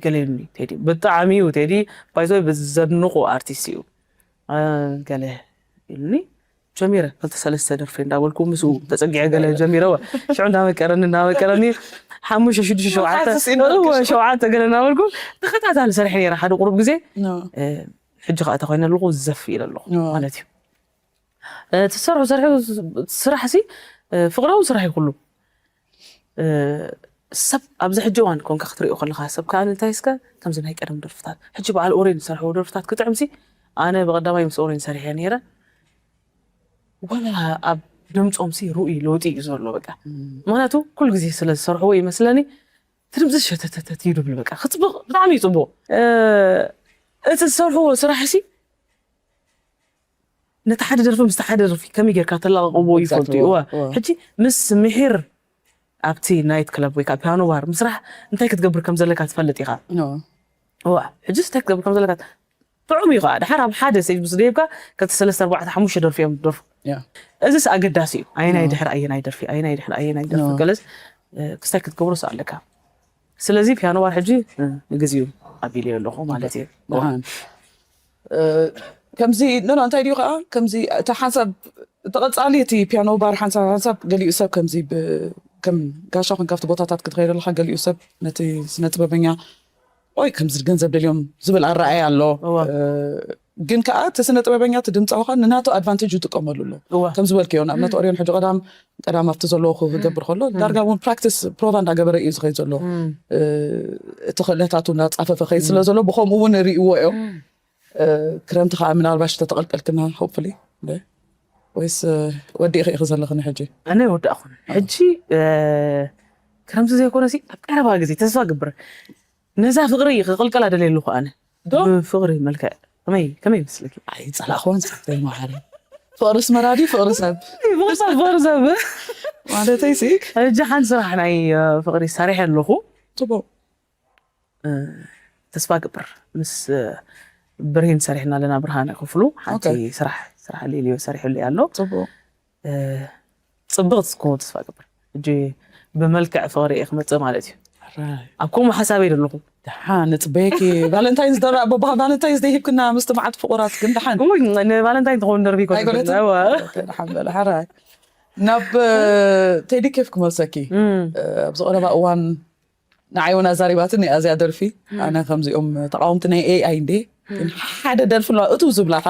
ገለ ኢሉኒ ቴዲ። ብጣዕሚ እዩ ቴዲ ባይዞ ዘድንቑ ኣርቲስት እዩ። ገለ ኢሉኒ ጀሚረ ክልተ ሰለስተ ደርፊ እንዳበልኩ ምስኡ ተፀጊዐ ገለ ጀሚረ ሽዑ እንዳመቀረኒ እንዳመቀረኒ ሓሙሽተ ሽዱሽተ ሸውዓተ ገለ እንዳበልኩ ተኸታታሊ ሰርሐ ነይረ ሓደ ቁሩብ ግዜ። ሕጂ ከዓ ተኮይነ ኣለኹ ዘፍ ኢለ ኣለኹ ማለት እዩ። ትሰርሑ ሰርሑ ስራሕ ሲ ፍቅራዊ ስራሕ ይኩሉ ሰብ ኣብዚ ሕጂ እዋን ኮንካ ክትሪኦ ከለካ ሰብ ከዓ እንታይ እስከ ከምዚ ናይ ቀደም ደርፍታት ሕጂ በዓል ኦሬን ዝሰርሕዎ ደርፍታት ክጥዕም ሲ ኣነ ብቀዳማይ ምስ ኦሬን ሰሪሐ ነይረ። ዋላ ኣብ ድምፆም ሲ ርኡይ ለውጢ እዩ ዘሎ በቃ ምክንያቱ ኩሉ ግዜ ስለ ዝሰርሕዎ ይመስለኒ እቲ ድምፂ ሸተተተት እዩ ድብል በቃ ክፅብቅ ብጣዕሚ እዩ ፅቡቅ። እቲ ዝሰርሕዎ ስራሕ ሲ ነቲ ሓደ ደርፊ ምስቲ ሓደ ደርፊ ከመይ ጌርካ ተላቐቕዎ ይፈልጡ እዩ። እዋ ሕጂ ምስ ምሒር ኣብቲ ናይት ክለብ ወይ ከዓ ፒያኖ ባር ምስራሕ እንታይ ክትገብር ከም ዘለካ ትፈልጥ ኢኻ። እዋ ሕጂ እንታይ ክትገብር ከም ዘለካ ጥዑም እዩ ከዓ ድሓር ኣብ ሓደ ስቴጅ ምስ ደይብካ ክልተ ሰለስተ ኣርባዕተ ሓሙሽተ ደርፊ እዮም ደርፉ። እዚስ ኣገዳሲ እዩ። ኣየናይ ድሕሪ ኣየናይ ደርፊ ኣየናይ ድሕሪ ኣየናይ ደርፊ ገለስ ክስታይ ክትገብሮስ ኣለካ። ስለዚ ፒያኖ ባር ሕጂ ንግዜኡ ኣቢለዮ ኣለኹ ማለት እዩ። ከምዚ ኖ እንታይ ድዩ ከዓ ከምዚ እቲ ሓንሳብ ተቐፃሊ እቲ ፒያኖ ባር ሓንሳብ ሓንሳብ ገሊኡ ሰብ ከምዚ ከም ጋሻ ኮንካ ኣብቲ ቦታታት ክትኸይድ ኣለካ ገሊኡ ሰብ ነቲ ስነ ጥበበኛ ወይ ከምዚ ገንዘብ ደልዮም ዝብል ኣረኣያ ኣሎ። ግን ከዓ እቲ ስነ ጥበበኛ እቲ ድምፃዊ ከዓ ንናቱ ኣድቫንቴጅ ይጥቀመሉ ኣሎ። ከም ዝበልክዮ ንኣብነት ኦርዮን ሕጂ ቀዳም ቀዳም ኣብቲ ዘለዎ ክገብር ከሎ ዳርጋ እውን ፕራክቲስ ፕሮቫ እንዳገበረ እዩ ዝኸይድ ዘሎ። እቲ ክእለታቱ እንዳፃፈፈ ከይድ ስለ ዘሎ ብከምኡ እውን ርእዎ እዮም። ክረምቲ ከዓ ምናልባሽ ተተቐልቀልክና ሆፕፍሊ ወይስ ወዲእኺ ኢኺ ዘለኽኒ ሕጂ? ኣነ ወዳእኹን ሕጂ ክረምቲ ዘይኮነ ሲ ኣብ ቀረባ ግዜ ተስፋ ግብር ነዛ ፍቕሪ ክቕልቀላ ደልየ ኣለኹ ኣነ ዶ? ብፍቕሪ መልክዕ ከመይ ከመይ ይመስለኪ? ኣይፀላእኽዋን ሰሓብተይ ማዕረ ፍቕሪ ኣስመራ ድዩ ፍቕሪ ሰብ? ፍቕሪ ሰብ ፍቕሪ ሰብ ማለተይ ሲ ሕጂ ሓንቲ ስራሕ ናይ ፍቕሪ ሰሪሐ ኣለኹ። ፅቡቅ እ፣ ተስፋ ግብር ምስ እ፣ ብርሂን ሰሪሕና ኣለና። ብርሃነ ክፍሉ ሓንቲ ኦኬ። ስራሕ ስራሕ ሌልዮ ሰሪሕሉ ኣሎ። ፅቡቅ እ፣ ፅብቕቲ ክትከውን ተስፋ ግብር። ሕጂ ብመልክዕ ፍቕሪ እየ ክመፅእ ማለት እዩ። ሕራይ ኣብ ከምኡ ሓሳበይ ዘለኹ። ደሓን ንፅበየኪ ቫለንታይንስ ደራ በባ ቫለንታይንስ ደይ ሂብክና ምስቲ መዓት ፍቑራት ግን ደሓን እውይ ንቫለንታይን ትኸውን ደርቢ ኣይኮነትን? ይኮነትን። እወ። ኦኬ፣ ደሓን በለ ሕራይ ናብ እ፣ ቴዲ ኬፍ ክመልሰኪ እም። እ፣ ኣብዚ ቀረባ እዋን ንዓይ እውን ኣዛሪባትኒ እያ እዚኣ ደርፊ። ኣነ ከምዚኦም ተቃወምቲ ናይ ኤኣይ እንዴ ግን ሓደ ደርፊ ኣለዋ እቱ ዝብላካ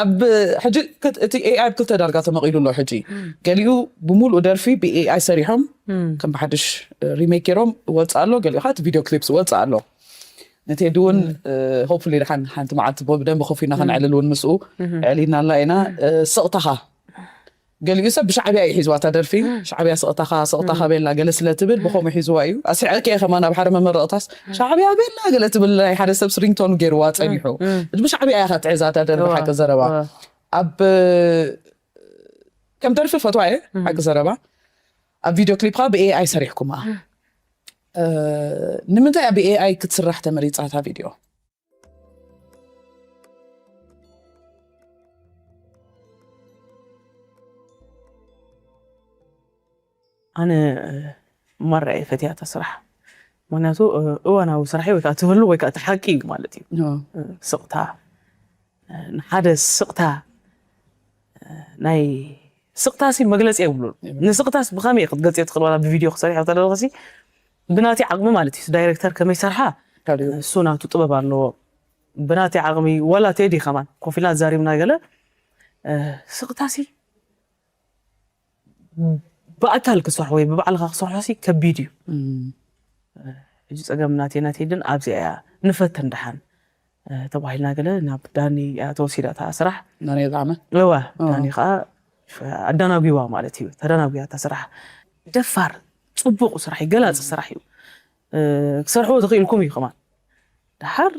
ኣብ ሕጂ ክት- እቲ ኤኣይ ኣብ ክልተ ዳርጋ ተመቂሉ ኣሎ። ሕጂ ገሊኡ ብሙሉእ ደርፊ ብኤኣይ ሰሪሖም ከም ብሓድሽ ሪሜክ ገይሮም ይወፅእ ኣሎ። ገሊኡ ከዓ እቲ ቪድዮ ክሊፕስ ይወፅእ ኣሎ። ንቴዲ እውን ሆፕፉሊ ድሓን ሓንቲ መዓልቲ ብደንቢ ኮፍ ኢልና ከነዕልል እውን ምስኡ ዕሊናላ ኢና። ስቕታኻ ገሊኡ ሰብ ብሻዕብያ እዩ ሒዝዋ እታ ደርፊ። ሻዕብያ ስቕታኻ ስቕታኻ ቤላ ገለ ስለ ትብል ብኸምኡ ሒዝዋ እዩ። ኣስሒቐኪ እየ ከማን ኣብ ሓደ መመረቕታስ ሻዕብያ ቤላ ገለ ትብል ናይ ሓደ ሰብ ሪንግቶን ገይርዋ ጸኒሑ። ብሻዕብያ እያ ትሕዛ እታ ደርፊ ሓቂ ዘረባ። ኣብ ከም ደርፊ ፈትዋ እየ ሓቂ ዘረባ። ኣብ ቪድዮ ክሊፕ ኸኣ ብኤኣይ ሰሪሕኩማ። ንምንታይ እያ ብኤኣይ ክትስራሕ ተመሪጻ እታ ቪድዮ? ኣነ ማራ እየ ፈትያ እታ ስራሕ። ምክንያቱ እዋናዊ ስራሕ ወይ ከዓ ትህሉ ወይ ከዓ እቲ ሓቂ እዩ ማለት እዩ። ስቕታ፣ ንሓደ ስቕታ፣ ናይ ስቕታ ሲ መግለፂ የብሉን። ንስቕታስ ብኸመይ ክትገልፂ ትኽእል? ዋላ ብቪድዮ ክሰሪሖ ተለለኸሲ ብናቲ ዓቕሚ ማለት እዩ። ዳይሬክተር ከመይ ሰርሓ እሱ ናቱ ጥበብ ኣለዎ። ብናቲ ዓቕሚ ዋላ ቴዲ ከማን ኮፍ ኢልና ዛሪብና ገለ ስቕታ ሲ ብኣካል ክሰርሖ ወይ ብባዕልኻ ክሰርሖ ሲ ከቢድ እዩ። ሕጂ ፀገም ናቴና ቴድን ኣብዚኣ እያ። ንፈተን ደሓን ተባሂልና ገለ ናብ ዳኒ እያ ተወሲዳ እታ ስራሕ። ዳኒ ጣዕመ እዋ ዳኒ ከዓ ኣዳናጒዋ ማለት እዩ። ተዳናጒያ እታ ስራሕ። ደፋር ፅቡቕ ስራሕ እዩ፣ ገላፂ ስራሕ እዩ። ክሰርሕዎ ተኽኢልኩም እዩ ከማን። ደሓር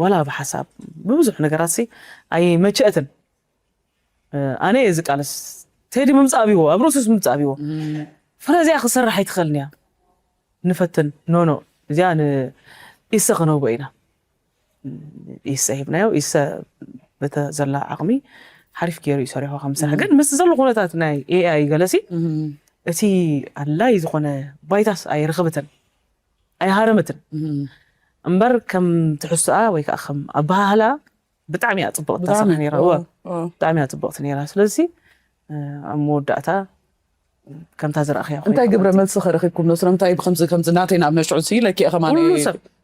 ዋላ ብሓሳብ ብብዙሕ ነገራት ሲ ኣይመቸእትን። ኣነ እየ ዝቃለስ። ቴዲ ምምፃእ ኣብይዎ፣ ኣብ ርእሱስ ምምፃእ ኣብይዎ። ፍረ እዚኣ ክሰርሕ ኣይትኽእልን እያ። ንፈትን ኖኖ እዚኣ ንኢሰ ክነውቦ ኢና። ኢሰ ሂብናዮ። ኢሰ በተ ዘላ ዓቕሚ ሓሪፍ ገይሩ እዩ ሰሪሖ ከም ስራሕ። ግን ምስ ዘሎ ኩነታት ናይ ኤኣይ ገለሲ እቲ ኣድላይ ዝኾነ ባይታስ ኣይረኸበትን ኣይሃረመትን እምበር ከም ትሕስኣ ወይ ከዓ ከም ኣበሃህላ ብጣዕሚ እያ ፅብቕቲ ስራሕ ነይራ። እወ፣ ብጣዕሚ እያ ፅብቕቲ ነይራ። ስለዚ ኣብ መወዳእታ ከምታ ዝረእኽያ እንታይ ግብረ መልሲ ከረኺብኩም ዶ? ስለምንታይ ከምዚ ከምዚ ናተይ ናብ ነሽዑ ሲ ኢለኪ እየ ከማን።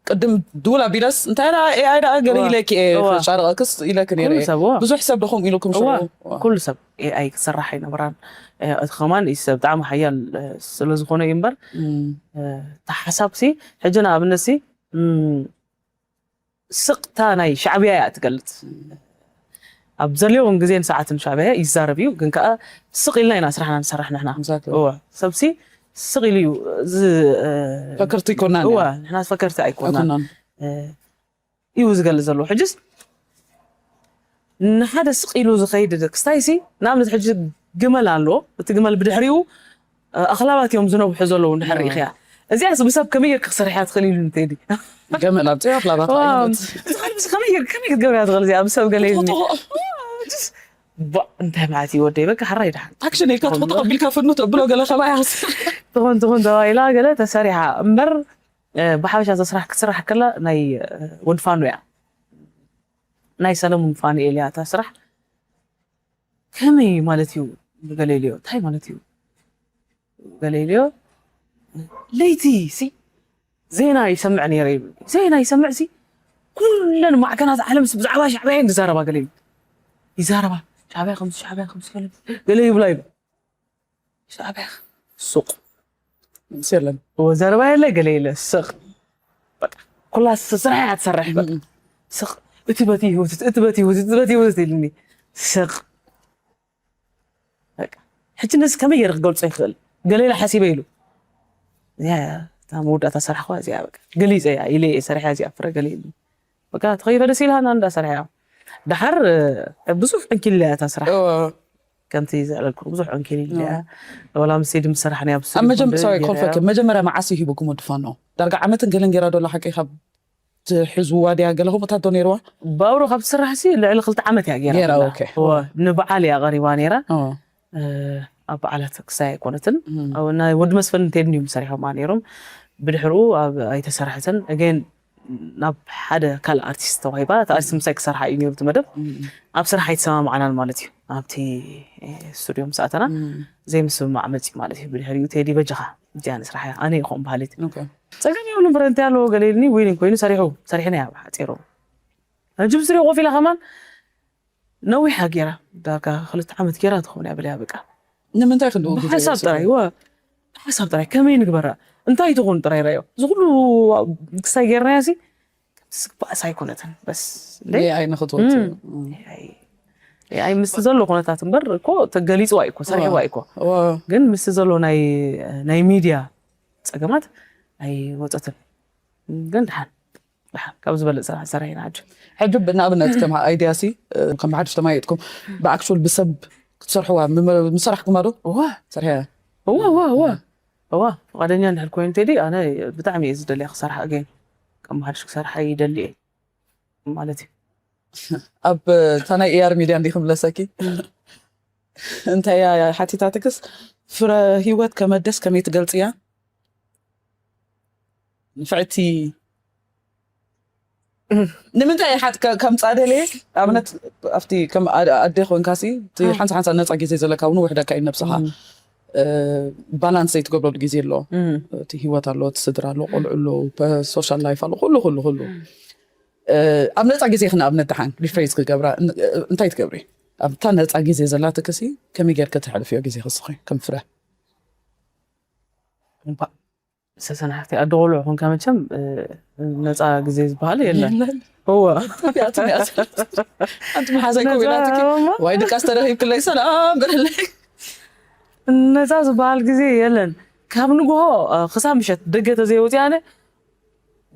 ቅድም ድውል ኣቢለስ እንታይ ደኣ ኤኣይ ደኣ ገለ ኢለኪ እየ ክሻርቐክስ ኢለኪ ነይረ እየ። ብዙሕ ሰብ ዶ ከምኡ ኢሉኩም ሽዑ? ኩሉ ሰብ ኤኣይ ክሰርሕ ኣይነበራን። እቲ ከማን ኢሰ ብጣዕሚ ሓያል ስለዝኾነ እዩ እምበር ተሓሳብሲ ሕጂ ንኣብነት ሲ ስቕታ ናይ ሻዕብያ እያ ትገልጽ። ኣብ ዘልዮም ግዜን ሰዓትን ሻዕብያ ይዛረብ እዩ፣ ግን ከኣ ስቕ ኢልና ኢና ስራሕና ንሰርሕ ንሕና። እወ፣ ሰብሲ ስቕ ኢሉ እዩ። ፈከርቲ ይኮና። እወ፣ ንሕና ፈከርቲ ኣይኮናን እዩ ዝገልጽ ዘሎ። ሕጅስ ንሓደ ስቕ ኢሉ ዝኸይድ ክስታይሲ፣ ንኣብነት ሕጂ ግመል ኣሎ፣ እቲ ግመል ብድሕሪኡ ኣኽላባት እዮም ዝነብሑ ዘለዉ እንድሕር ርኢኽያ። እዚኣስ ብሰብ ከመይ ጌርካ ክሰርሕያ ትኽእል ኢሉ ንቴዲ። ገመል ኣብፅዮ ኣኽላባት ዓይነት እዚ ከመይ ጌር- ከመይ ክትገብርያ ትኽእል እዚኣ ብሰብ ገለ ኢሉኒ። ባ እንታይ ማለት እዩ ወደይ በቃ ሓራይ ደሓን። ኣክሽን ኢልካ ትኹን ተቐቢልካ ፍኑ ተብሎ ገለ ከማይ ኣስ ትኹን ትኹን ተባሂላ ገለ ተሰሪሓ እምበር ብሓበሻ እዛ ስራሕ ክትስራሕ ከላ ናይ ወድፋኖ እያ። ናይ ሰለሙን ፋኑኤል እያ እታ ስራሕ። ከመይ ማለት እዩ? ገሌልዮ እንታይ ማለት እዩ? ገሌልዮ ለይቲ ሲ ዜና ይሰምዕ ነይረ ይብል። ዜና ይሰምዕ ሲ ኩለን ማዕከናት ዓለም ሲ ብዛዕባ ሻዕብያ እየን ዝዛረባ። ገሌልዮ ይዛረባ ሻዕብያ ከምዚ ሻዕብያ ከምዚ ገለ ገለ ይብላ ይብል። ሻዕብያ ሱቕ ምስ የለን ወዘረባ የለ ገለ የለ ስቕ በቃ ኩላ ስራሕ እያ ትሰርሕ በቃ ስቕ እቲ በቲ ህውትት እቲ በቲ ህውትት እቲ በቲ ህውትት ኢልኒ ስቕ በቃ ሕጂ ነዚ ከመይ ገይረ ክገልጾ ይኽእል ገለ ኢለ ሓሲበ ኢሉ እዚኣ እያ እታ መወዳእታ ስራሕ ኳ እዚኣ በቃ ገሊፀ እያ ኢለ እየ ሰሪሐ እዚኣ ፍረ ገለ ኢሉ በቃ ተኸይፈ ደስ ኢልሃና እንዳ ሰሪሐ ደሓር ብዙሕ ዕንኪልያ እታ ስራሕ ከምቲ ዘዕለልኩ ብዙሕ ዕንኪል ኢልያ ወላ ምስ ሴዲ ምስ ሰራሕናያ ኣብ መጀመርያ መዓስ ሂቡኩም ወዲ ፋኖ ዳርጋ ዓመትን ገለን ገይራ ዶላ ሓቂ ካብ ትሕዝዋ ድያ ገለ ከምኡታት ዶ ነይርዋ? ባውሮ ካብ ትስራሕ ሲ ልዕሊ ክልተ ዓመት እያ ገይራ ንበዓል እያ ቀሪባ ነይራ። ኣብ በዓላት ክሳይ ኣይኮነትን ናይ ወዲ መስፍን ቴድን እዮም ሰሪሖማ ነይሮም። ብድሕርኡ ኣይተሰርሐትን። ኣገን ናብ ሓደ ካልእ ኣርቲስት ተዋሂባ። እቲ ኣርቲስት ምሳይ ክሰርሓ እዩ ነይሩ እቲ መደብ። ኣብ ስራሕ ኣይተሰማማዕናን ማለት እዩ። ኣብቲ ስቱድዮ ምስ ኣተና ዘይምስምማዕ መፂኡ ማለት እዩ። ብድሕሪኡ ቴዲ በጃኻ እዚኣ ንስራሕ እያ ኣነ ይኹን በሃሊት። ፀገም የብሉን ፍረ እንታይ ኣለዎ ገለ ኢልኒ ዊሊን ኮይኑ ሰሪሑ ሰሪሕና እያ ብሓፂሩ። ሕጂ ብስሪኡ ኮፍ ኢላ ከማን ነዊሓ ገይራ ዳርጋ ክልተ ዓመት ገይራ ትኸውን እያ በልያ በቃ። ንምንታይ ክንድኡ ግዜ ብሓሳብ ጥራይ ወሲድኩም? ወ ብሓሳብ ጥራይ ከመይ ንግበራ እንታይ ትኹን ጥራይ ረዮ እዚ ኩሉ ክሳይ ገይርናያ ሲ ከምቲ ዝግባእ ሳ ኣይኮነትን በስ እንደ AI ንኽትወጽእ እም። AI ኣይ ምስቲ ዘሎ ኩነታት እምበር እኮ ተገሊፅዋ እዩ እኮ ሰሪሕዋ እዩ እኮ። ግን ምስቲ ዘሎ ናይ ናይ ሚድያ ፀገማት ኣይወፀትን። ግን ድሓን ድሓን ካብ ዝበለፅ ስራሕ ሰሪሕና ሕጂ። ሕጂ ንኣብነት ከም ኣይድያ ሲ ከም ሓድሽ ተማየጥኩም ብኣክቹል ብሰብ ክትሰርሕዋ ምሰራሕኩማ ዶ? እዋ ሰሪሐ እዋ እዋ እዋ እዋ ፍቓደኛ እንድሕር ኮይኑ ቴዲ ኣነ ብጣዕሚ እየ ዝደልያ ክሰርሓ። ኣገይን ከም ሓድሽ ክሰርሓ ይደሊ እየ ማለት እዩ። ኣብ እታ ናይ ኤኣር ሚድያ እንዲኹም ለሰኪ እንታይ እያ ሓቲታትክስ ፍረ ህይወት ከመደስ ከመይ ትገልፅያ? ንፍዕቲ ንምንታይ ኢኻ ከምፃ ደልየ ኣብነት ኣብቲ ከም ኣደ ኮንካሲ ሓንሳ ሓንሳ ነፃ ግዜ ዘለካ እውን ውሕደካ እዩ ነብስኻ ባላንስ ዘይትገብረሉ ግዜ ኣሎ። እቲ ህይወት ኣሎ፣ እቲ ስድራ ኣሎ፣ ቆልዑ ኣሎ፣ ሶሻል ላይፍ ኣሎ፣ ኩሉ ኩሉ ኩሉ ኣብ ነፃ ግዜ ክና ኣብነት ደሓን ሪፍሬዝ ክገብራ እንታይ ትገብሪ? ኣብታ ነፃ ግዜ ዘላትክሲ ከመይ ጌርክ ተሕልፍዮ ግዜ ክስኺ ከም ፍረ? ሰሰናሕቲ ኣደ ቆልዑ ኮንካ መቸም ነፃ ግዜ ዝበሃል የለን። እወ ኣንቲ መሓዛይ ኮው ኢላትኪ ዋይ ድቃስ ተረኺብክለይ ሰላም በለለይ። ነፃ ዝበሃል ግዜ የለን። ካብ ንግሆ ክሳብ ምሸት ደገ ተዘይወፅኣነ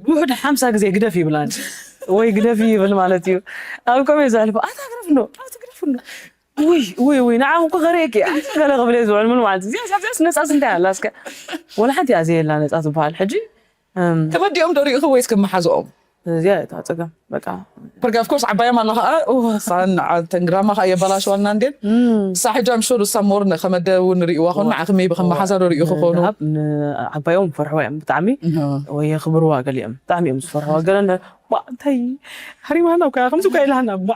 ውሕድ ሓምሳ ግዜ ግደፍ ይብላን ወይ ግደፍ ይብል ማለት እዩ። ኣብ ከምኡ ዘሕልፎ ኣታ ግደፍ እንዶ ኣቲ ግደፍ እንዶ ውይ ውይ ውይ ንዓኹም ከ ከርእየኪ ኣቲ ገለ ክብል እየ ዝውዕል ምን ማለት እዚኣ ሳብዚኣስ ነፃስ እንታይ ኣላ እስከ ወላ ሓንቲ እያ ዘየላ ነፃ ዝበሃል ሕጂ ከመዲኦም ዶ ሪኢኹ ወይስ ከመሓዝኦም? እዚኣ እታ ፀገም በቃ ፕርጋ ኦፍኮርስ ዓባዮም ኣላ ከዓ ሳን ተንግራማ ከዓ የበላሸዋልና እንዴን እሳ ሕጂ ኣምሹር እሳ ሞር ከመደ እውን ሪእዋ ኾን ንዓኺ ሜቢ ከመሓዛ ዶ ሪኢኹ ኾኑ? ዓባዮም ፈርሕዋ እዮም ብጣዕሚ ወይ የኽብርዋ ገሊኦም ብጣዕሚ እዮም ዝፈርሕዋ ገለ ባ እንታይ ሃሪማና እኮ ከምዚ እኮ ኢላና ባ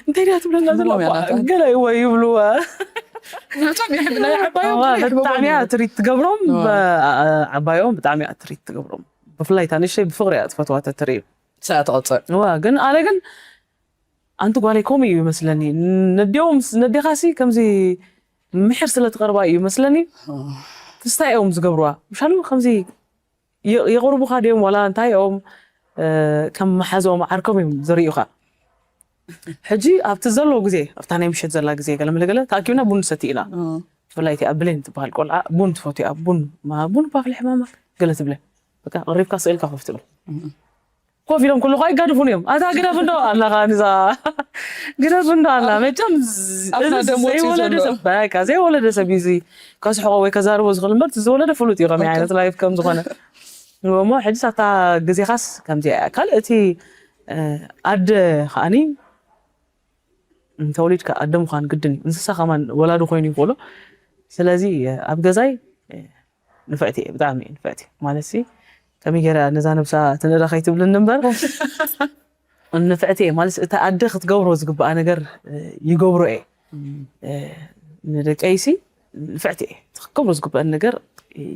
እንታይ ድያ ትብለና ዘላ ገለ እወ ይብልዋ ብጣዕሚ እያ ትሪት ትገብሮም ዓባዮም ብጣዕሚ እያ ትሪት ትገብሮም ብፍላይ እታ ንእሽተይ ብፍቕሪ እያ ትፈትዋ ተትርኢ ሰኣ ትቐፅዕ እዋ ግን ኣነ ግን ኣንቲ ጓለይ ከምኡ እዩ ይመስለኒ ነዲኦም ነዴኻሲ ከምዚ ምሕር ስለ ትቐርባ እዩ ይመስለኒ ክስታይ እዮም ዝገብርዋ ምሻሉ ከምዚ የቕርቡኻ ድዮም ዋላ እንታይ እዮም ከም መሓዞም ዓርኮም እዮም ዝርእዩኻ ሕጂ ኣብቲ ዘሎ ግዜ ኣብታ ናይ ምሸት ዘላ ግዜ ገለ መለገለ ተኣኪብና ቡን ንሰቲ ኢና ብፍላይ እቲኣ ብሌን ትበሃል ቆልዓ ቡን ትፈትያ ቡን ማ ቡን ባፍልሕ ማማ ገለ ትብለ በቃ ቀሪብካ ስእልካ ኮፍ ትብል ኮፍ ኢሎም ከለኹ ኣይጋድፉን እዮም ኣታ ግደፍ እንዶ ኣለኻ ንዛ ግደፍ እንዶ ኣላ መቸም ኣብና ደም ወፂኡ ዘይወለደ ዘሎ። ሰብ በቃ ዘይወለደ ሰብ እዩ እዚ ከስሕቆ ወይ ከዛርቦ ዝኽእል እምበር እቲ ዝወለደ ፍሉጥ እዩ ከመይ ዓይነት ላይፍ ከም ዝኾነ እሞ ሕጂ ሳታ ግዜኻስ ከምዚ እያ ካልእ እቲ ኣደ ከዓኒ እንተወሊድካ ኣደ ምዃን ግድን እዩ እንስሳ ከማን ወላዲ ኮይኑ ይኽእሎ ስለዚ ኣብ ገዛይ ንፍዕቲ እየ ብጣዕሚ እየ ንፍዕቲ ማለት ሲ ከመይ ገይረ ነዛ ነብሳ ትንእዳ ከይትብልኒ እምበር ንፍዕቲ እየ ማለት እቲ ኣደ ክትገብሮ ዝግብኣ ነገር ይገብሮ እየ ንደቀይሲ ንፍዕቲ እየ ክትገብሮ ዝግብአን ነገር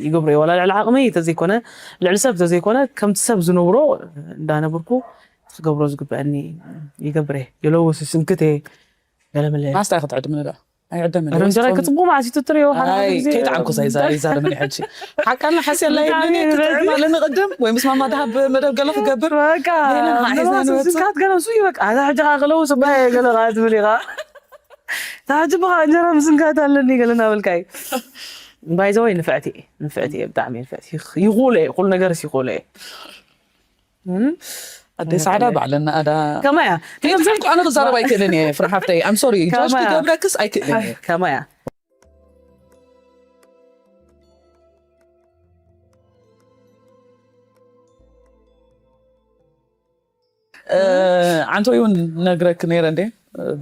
ይገብሮ እየ ዋላ ልዕሊ ዓቕመይ ተዘይኮነ ልዕሊ ሰብ ተዘይኮነ ከምቲ ሰብ ዝነብሮ እንዳነብርኩ ክትገብሮ ዝግብአኒ ይገብር እየ የለውስ ስንክት እየ ገለመለ ማስታ ክትዕድምኒ ዶ ኣይዕደምን ዶ? እንጀራ ክትቡ ማዕሲቱ ትሪኦ ሓደ ሓደ ግዜ ከይጠዓምኩ ሳይዛረብ ምን ሕጂ ሓቃና ሓስያ ላይ ምን ትጥዕም ኣለኒ ቅድም ወይ ምስ ማማ ድሃብ መደብ ገለ ክገብር በቃ ስንካት ገለ ሱ ይበቃ እዛ ሕጂ ከዓ ገለው ስባ ገለ ከዓ ትብል ኢኻ እታ ሕጂ በቃ እንጀራ ምስንካት ኣለኒ ገለ እናበልካ እዩ ባይዘወይ ንፍዕቲ እየ ንፍዕቲ እየ ብጣዕሚ ንፍዕቲ ይኹሉ እየ ኩሉ ነገርስ ይኹሉ እየ ኣደ ሳዕዳ ባዕለና ኣዳ ከማያ ከይትሓልኩ ኣነ ክዛረብ ኣይክእልን እየ ፍረ ሓፍተይ ኣም ሶሪ ጃጅ ክገብረክስ ኣይክእልን እየ ከማያ ዓንቶይ እውን ነግረክ ነይረ እንዴ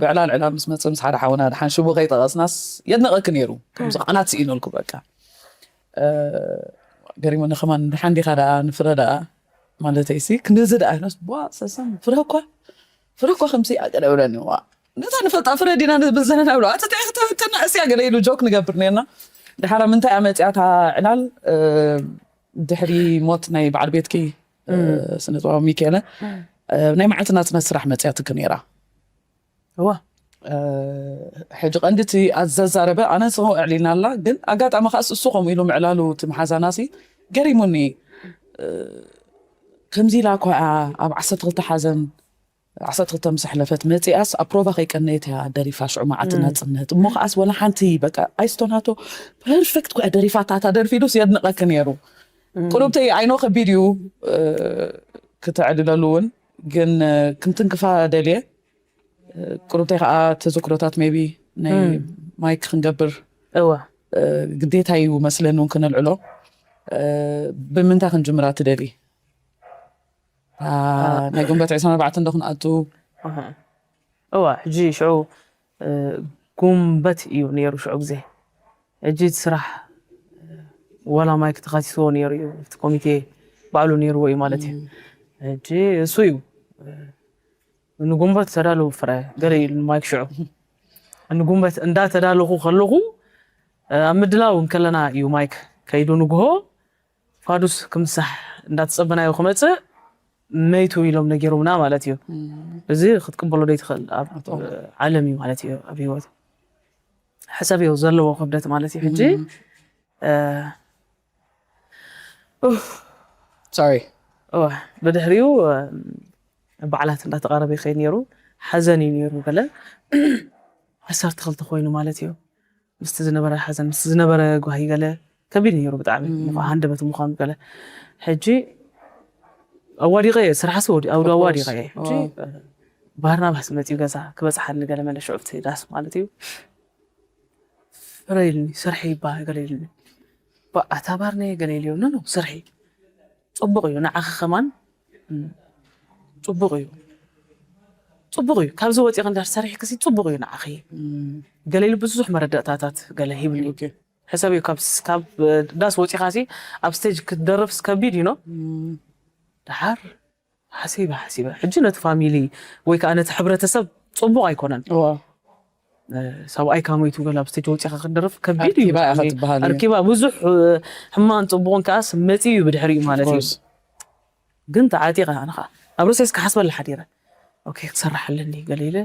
ብዕላል ዕላል ምስ መፀ ምስ ሓደ ሓውና ድሓን ሽቡ ከይጠቐስናስ የድነቐክ ነይሩ ከምዚ ቃላት ስኢነልኩ በቃ ገሪሙኒ ከማን ድሓን ዲኻ ደኣ ንፍረ ደኣ ማለተይ ሲ ክንድዚ ደኣ ኢለስ ቧ ሰሰን ፍረ እኳ ፍረ እኳ ከምዚ ኣቀደብለኒ ዋ ነታ ንፈልጣ ፍረ ዲና ንብል ዘለና ብሎ ኣቲ እንታይ ክትብተና እስያ ገለ ኢሉ ጆክ ንገብር ነርና ድሓራ ምንታይ ኣመፅያታ ዕላል ድሕሪ ሞት ናይ በዓል ቤትኪ ስነ ጥበባዊ ሚካኤለ ናይ መዓልቲ ናፅነት ስራሕ መፅያትኪ ነይራ እዋ ሕጂ ቀንዲ እቲ ኣዘዛረበ ኣነ ንስኹም ኣዕሊልና ኣላ ግን ኣጋጣሚ ከኣስ እሱ ከምኡ ኢሉ ምዕላሉ እቲ መሓዛና ሲ ገሪሙኒ ከምዚ ኢላ እኳ እያ ኣብ ዓሰርተ ክልተ ሓዘን ዓሰርተ ክልተ ምስ ኣሕለፈት መፂኣስ ኣብ ፕሮቫ ከይቀነየት እያ ደሪፋ ሽዑ መዓልቲ ናፅነት። እሞ ከዓስ ወላ ሓንቲ በቃ ኣይስቶናቶ ፐርፌክት ኮ ደሪፋታ። እታ ደርፊ ኢሉስ የድንቐኪ ነይሩ። ቁሩብተይ ኣይኖ ከቢድ እዩ፣ እ፣ ክተዕልለሉ እውን ግን፣ እ፣ ክንትንክፋ ደልየ። እ፣ ቁሩብተይ ከዓ ተዘክሮታት ሜቢ ናይ ማይክ ክንገብር እወ እ፣ ግዴታ እዩ መስለኒ እውን ክነልዕሎ። እ፣ ብምንታይ ክንጅምራ ትደሊ? እ፣ ናይ ግንቦት ዕስራን ኣርባዕተን ዶ ክንኣቱ? ኣሃ። እዋ ሕጂ ሽዑ እ፣ ጉንበት እዩ ነይሩ ሽዑ ግዜ። ሕጂ እቲ ስራሕ እ፣ ዋላ ማይክ ተኻሲስዎ ነይሩ እዩ፣ እቲ ኮሚቴ ባዕሉ ነይርዎ እዩ ማለት እዩ። ሕጂ እሱ እዩ እ፣ ንጉንበት ተዳለዉ ፍረ ገለ ኢሉ ማይክ ሽዑ ንጉንበት እንዳተዳለኹ ከለኹ እ፣ ኣብ ምድላው እንከለና እዩ ማይክ ከይዱ ንግሆ ፋዱስ ክምሳሕ እንዳተጸበናዮ ክመጽእ መይቱ ኢሎም ነጊሮምና ማለት እዩ። እዚ ክትቅበሎ ዘይትኽእል ኣብ ዓለም እዩ ማለት እዩ፣ ኣብ ህይወት ሕሰብዮ ዘለዎ ክብደት ማለት እዩ። ሕጂ እ፣ ኡፍ፣ ሶሪ እወ፣ ብድሕሪኡ እ፣ በዓላት እንዳተቃረበ ይኸይድ ነይሩ፣ ሓዘን እዩ ነይሩ ገለ ዓሰርተ ክልተ ኮይኑ ማለት እዩ። ምስቲ ዝነበረ ሓዘን ምስቲ ዝነበረ ጓሂ ገለ ከቢድ ነይሩ ብጣዕሚ። ምዃ- ሃንደበት ምዃኑ ገለ ሕጂ ኣዋዲቐ እየ ስራሕ ሲ ወዲ- ኣውዲ ኣዋዲቐ እየ። ሕጂ ባርናባስ መፅዩ ገዛ ክበፅሓኒ ገለ መለ ሽዑ ኣብቲ ዳስ ማለት እዩ። ፍረ ኢልኒ ስርሒ ይባ ገለ ኢልኒ። ባኣታ ባርነ ገለ ኢልዮ ኖ ኖ ስርሒ ፅቡቕ እዩ ንዓኺ ከማን። እም፣ ፅቡቕ እዩ፣ ፅቡቕ እዩ። ካብዚ ወፂኺ እንዳር ሰሪሕክሲ ፅቡቕ እዩ ንዓኺ። ገለ ኢሉ ብዙሕ መረዳእታታት ገለ ሂብኒ። ሕሰብ እዩ ካብ ስ- ካብ እ፣ ዳስ ወፂኻሲ ኣብ ስቴጅ ክትደርፍስ ከቢድ እዩ ኖ። ደሓር ሓሲበ ሓሲበ ሕጂ ነቲ ፋሚሊ ወይ ከዓ ነቲ ሕብረተሰብ ፅቡቕ ኣይኮነን። እዋ እ፣ ሰብኣይ ካመይቱ ገላ ኣብ ስቴጅ ወፂኻ ክትደርፍ ከቢድ እዩ ኣርኪባ እያ ብጣዕሚ። ክትበሃል እዩ። ኣርኪባ ብዙሕ እ፣ ሕማን ፅቡቕን ከዓስ መፂ እዩ ብድሕሪኡ ማለት እዩ። ኮርስ ግን ተዓጢቐ ኣነ ከዓ ኣብ ርእሰይ እስከ ሓስበላ ሓዲረ ኦኬ ክትሰርሕ ኣለኒ ገለ ኢለ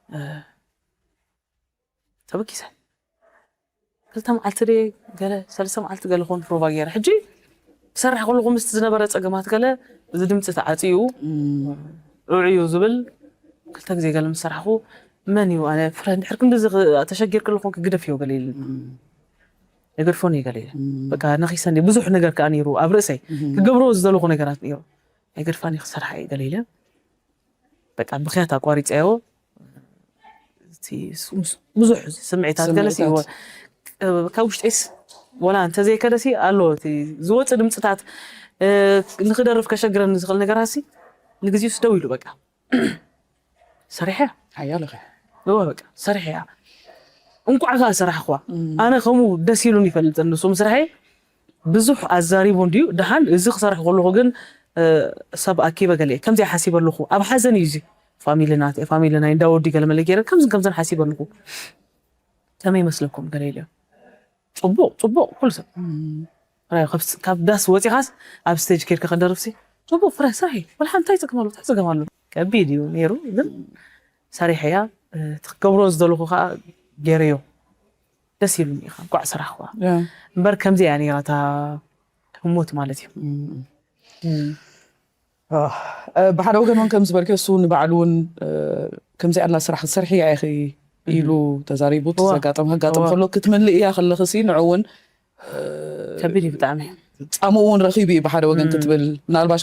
እ፣ ተበጊሰ ክልተ መዓልቲ ደ ገለ ሰለስተ መዓልቲ ገለ ኮን ፕሮቫ ገይረ ሕጂ ክሰርሕ ከለኹ ምስቲ ዝነበረ ፀገማት ገለ እዚ ድምፂ ተዓፅዩ ዑዕዩ ዝብል ክልተ ግዜ ገለ ምስ ሰራሕኹ መን እዩ ኣነ ፍረ እንድሕር ክንዲ ተሸጊር ከለኹ ክግደፍ እዮ ገለ ኢሉ የገድፎን እዩ ገለ ኢለ በቃ ነኺሰኒ ብዙሕ ነገር ከዓ ነይሩ ኣብ ርእሰይ ክገብሮ ዝደለኹ ነገራት ነይሩ ኣይገድፋን ክሰርሓ እዩ ገለ ኢለ በቃ ብክያት ኣቋሪፀዮ እቲ ስ- ምስ- ብዙሕ ስምዒታት ገለሲ ስምዒታት። ካብ ውሽጢስ ወላ እንተዘይከደሲ ኣሎ እቲ ዝወፅእ ድምፅታት እ፣ ንክደርፍ ከሸግረኒ ዝኽእል ነገራት ሲ ንግዚኡስ ደው ኢሉ በቃ ሰሪሐ ሓያል ኢኸ እወ በቃ ሰሪሐ እያ እንኳዕ ከዓ ሰራሕኳ ኣነ ከምኡ ደስ ኢሉን ይፈልጥ ንሱ ምስራሐይ ብዙሕ ኣዛሪቡ እንድዩ ደሓን እዚ ክሰርሕ ከለኹ ግን እ፣ ሰብ ኣኪበ ገለ እየ። ከምዚ ሓሲበ ኣለኹ ኣብ ሓዘን እዩ እዚ ፋሚሊ ናተ ፋሚሊ ናይ እንዳወዲ ገለ መለ ገይረ ከምዚ ከምዘን ሓሲበ ኣለኹ ከመይ ይመስለኩም ገለ ኢለ ጽቡቕ ጽቡቕ ኩሉ ሰብ ራይ ካብ ስ- ካብ ዳስ ወፂኻስ ኣብ ስቴጅ ኬድካ ከደርፍሲ ጽቡቕ ፍረ ስራሕ እዩ ወላ ሓንቲ እንታይ ፀገም ኣሎ እንታይ ፀገም ኣሎ ከቢድ እዩ ነይሩ ግን ሰሪሐያ እቲ ክገብሮ ዝደለኹ ከዓ ገይረዮ ደስ ኢሉኒ ኢኻ እንኳዕ ሰራሕኽዋ እምበር ከምዚ እያ ነይራ እታ ህሞት ማለት እዩ ብሓደ ወገን እውን ከም ዝበልከ እሱ ንባዕሉ እውን ከምዚ ያላ ስራሕ ክትሰርሒ እያ ኢኺ ኢሉ ተዛሪቡ እቲ ዘጋጠመ ከጋጥም ከሎ ክትምልእያ ከለኽሲ ንዑ እውን ከቢድ እዩ ብጣዕሚ ፃምኡ እውን ረኺቡ እዩ ብሓደ ወገን ክትብል ምናልባሽ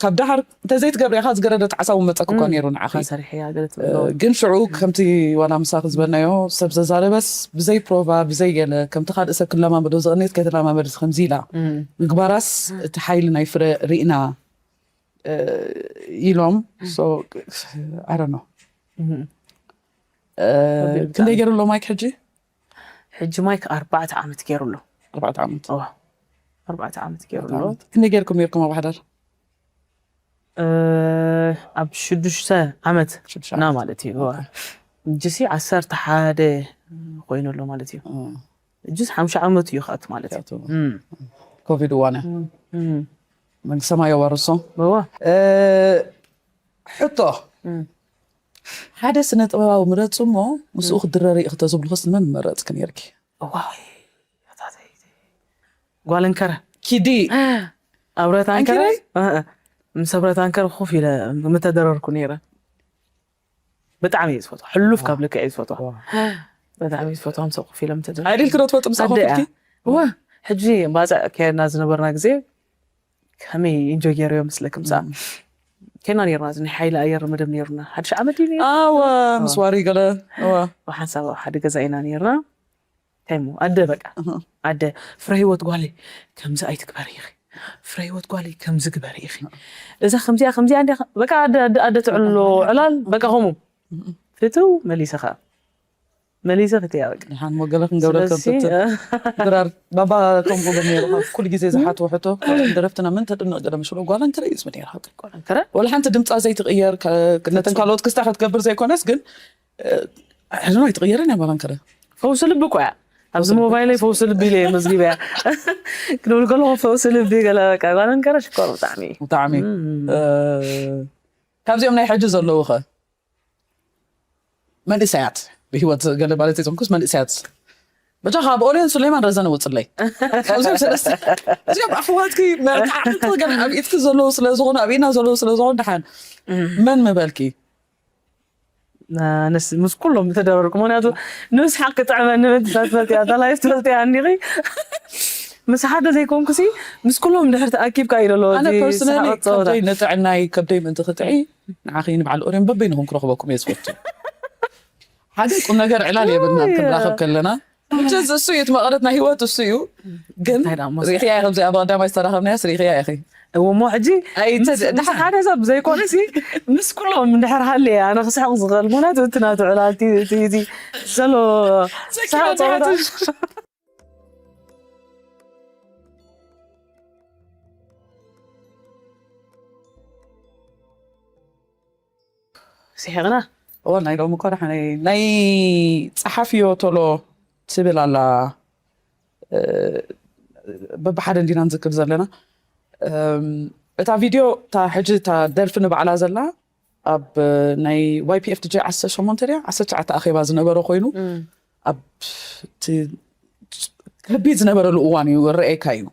ካብ ዳሓር እንተዘይትገብሪ ኢኻ ዝገረደ ጣዕሳ እውን መፀኪ እኳ ነይሩ ንዓኺ ሰሪሐያ ገለ ትብሎ ግን ሽዑ ከምቲ ዋላ ምሳኺ ዝበልናዮ ሰብ ዘዛረበስ ብዘይ ፕሮቫ ብዘይ ገለ ከምቲ ካልእ ሰብ ክለማመዶ ዝቕንየት ከይተለማመድስ ከምዚ ኢላ ምግባራስ እቲ ሓይሊ ናይ ፍረ ርኢና ኢሎም ኣረኖ ክንደይ ገይሩ ኣሎ ማይክ ሕጂ ሕጂ ማይክ ኣርባዕተ ዓመት ገይሩ ኣሎ ኣርባዕተ ዓመት ኣርባዕተ ዓመት ገይሩ ኣሎ ክንደይ ገይርኩም ነርኩም ኣብ ሓዳር ኣብ ሽዱሽተ ዓመት ና ማለት እዩ እጅሲ ዓሰርተ ሓደ ኮይኑ ኣሎ ማለት እዩ እጅስ ሓምሻ ዓመት እዩ ከኣት ማለት እዩ ኮቪድ እዋነ መንግስተ ሰማይ የዋርሶ እዋ ሕቶ ሓደ ስነ ጥበባዊ ምረፁ እሞ ምስኡ ክድረር ይእኽተ ዝብልኹስ መን ምመረፅክ ነርኪ ጓል እንከረ ኪዲ ኣብረት ኣንከረ ምስ ኣብረት ኣንከረ ኮፍ ኢለ ምተደረርኩ ነይረ ብጣዕሚ እየ ዝፈትዋ። ሕሉፍ ካብ ልክዕ እየ ዝፈትዋ። ብጣዕሚ እየ ዝፈትዋ። ምስ ኮፍ ኢሎም ተደ ኣይደልኪ ዶ ትፈልጡ? ምሳኹ ኣደ እያ። ኮፍልኪ? እወ፣ ሕጂ ባፅዕ ከየድና ዝነበርና ግዜ ከመይ ኢንጆይ ገይረዮ መስለኪ? ምሳኣ ከይና ነርና። እዚ ናይ ሓይሊ ኣየር መደብ ነርና። ሓድሽ ዓመት እዩ ነይሩ። ኣወ፣ ምስ ዋሪ ገለ። እወ። ብሓንሳብ ኣብ ሓደ ገዛ ኢና ነርና። እንታይ እሞ ኣደ በቃ ኣደ፣ ፍረ ህይወት ጓለይ ከምዚ ኣይትግበሪ ኢኺ፣ ፍረ ህይወት ጓለይ ከምዚ ግበሪ ኢኺ፣ እዛ ከምዚኣ ከምዚኣ እንዲያ፣ በቃ ኣደ ኣደ ኣደ ትዕልሎ ዕላል በቃ ከምኡ ፍትው መሊሰ ከዓ መሊሰ ፍትያ በቃ ሓን ሞገለ ክንገብረ ስለዚ ከብትት ድራር ባባ ከምኡ ነይሩ። ኩሉ ግዜ ዝሓትዎ ሕቶ ደረፍትና ምን ተድንቕ ገለ ምሽሎ ጓል እንክረ እዩ ዝብል ነይሩ። ሓቂ ከረ ወላ ሓንቲ ድምፃ ዘይትቕየር ከ- ነተን ካልኦት ክስታ ክትገብር ዘይኮነስ ግን ሕዝኖ ኣይትቕየርን እያ ጓል እንክረ። ፈውሲ ልቢ እኮ እያ። ኣብዚ ሞባይለይ ፈውሲ ልቢ ኢለ እየ መዝጊበያ። ክድብል ከለኹ ፈውሲ ልቢ ገለ በቃ ጓል እንከረ ሽኮር ብጣዕሚ እዩ። ብጣዕሚ እ፣ ካብዚኦም ናይ ሕጂ ዘለዉ ኸ መንእሰያት ብህይወት ገለ ማለት ይዘንኩስ መንእሰያት በጃ ካብ ኦልዮን ሱሌማን ረዘነ ውፅለይ ካብዚኦም ሰለስተ እዚኦም ኣሕዋትኪ መርትዓዕቲ ገለ ኣብ ኢድኪ ዘለዉ ስለ ዝኾኑ ኣብ ኢድና ዘለዉ ስለ ዝኾኑ ደሓን መን ምበልኪ? ኣነስ ምስ ኩሎም ምተደረርኩ ምክንያቱ ንስ ሓቂ ጥዕመኒ ምንትፈትፈት እያ ተላይ ትፈልጥ እያ እኒኺ ምስ ሓደ ዘይኮንኩሲ ምስ ኩሎም ድሕር ተኣኪብካ እዩ ዘሎ ኣነ እዚ ፐርሰናሊ ሰሓቕ ጸወታ ከብደይ ንጥዕናይ ከብደይ ምእንቲ ክጥዒ ንዓኺ ንበዓል ኦርዮን በበይንኹም ክረኽበኩም እየ ዝፈቱ። ሓደ ቁም ነገር ዕላል የብልና ክንራኸብ ከለና። Which is እሱ እዩ እቲ መቐረት ናይ ህይወት እሱ እዩ። ግን እንታይ ደኣ እሞ? ሪእኽያ ኢኺ፣ ከምዚኣ ብቐዳማይ ዝተራኸብናያስ ሪእኽያ ኢኺ። እዎ እሞ ሕጂ ኣይ፣ ምስ እንተ- ምስ ሓደ ሰብ ዘይኮነሲ ምስ ኩሎም እንድሕር ሃልየ ኣነ ክስሕቕ ዝኽእል ምክንያቱ እቲ ናቱ ዕላል እቲ እቲ እቲ ዘሎ ሰሓቕ ጸወታ ስሒቕና እዋ ናይ ሎሚ እኮ ደሓነይ ናይ ፀሓፍዮ ቶሎ ትብል ኣላ። እ፣ በብሓደ እንዲና ንዝክር ዘለና። እም፣ እታ ቪድዮ እታ ሕጂ እታ ደርፊ ንባዕላ ዘላ ኣብ ናይ ዋይ ፒ ኤፍ ዲ ጂ ዓሰርተ ሸሞንተ ድያ ዓሰርተ ትሽዓተ ኣኼባ ዝነበረ ኮይኑ ኣብ እቲ ከቢድ ዝነበረሉ እዋን እዩ ረኤካ እዩ።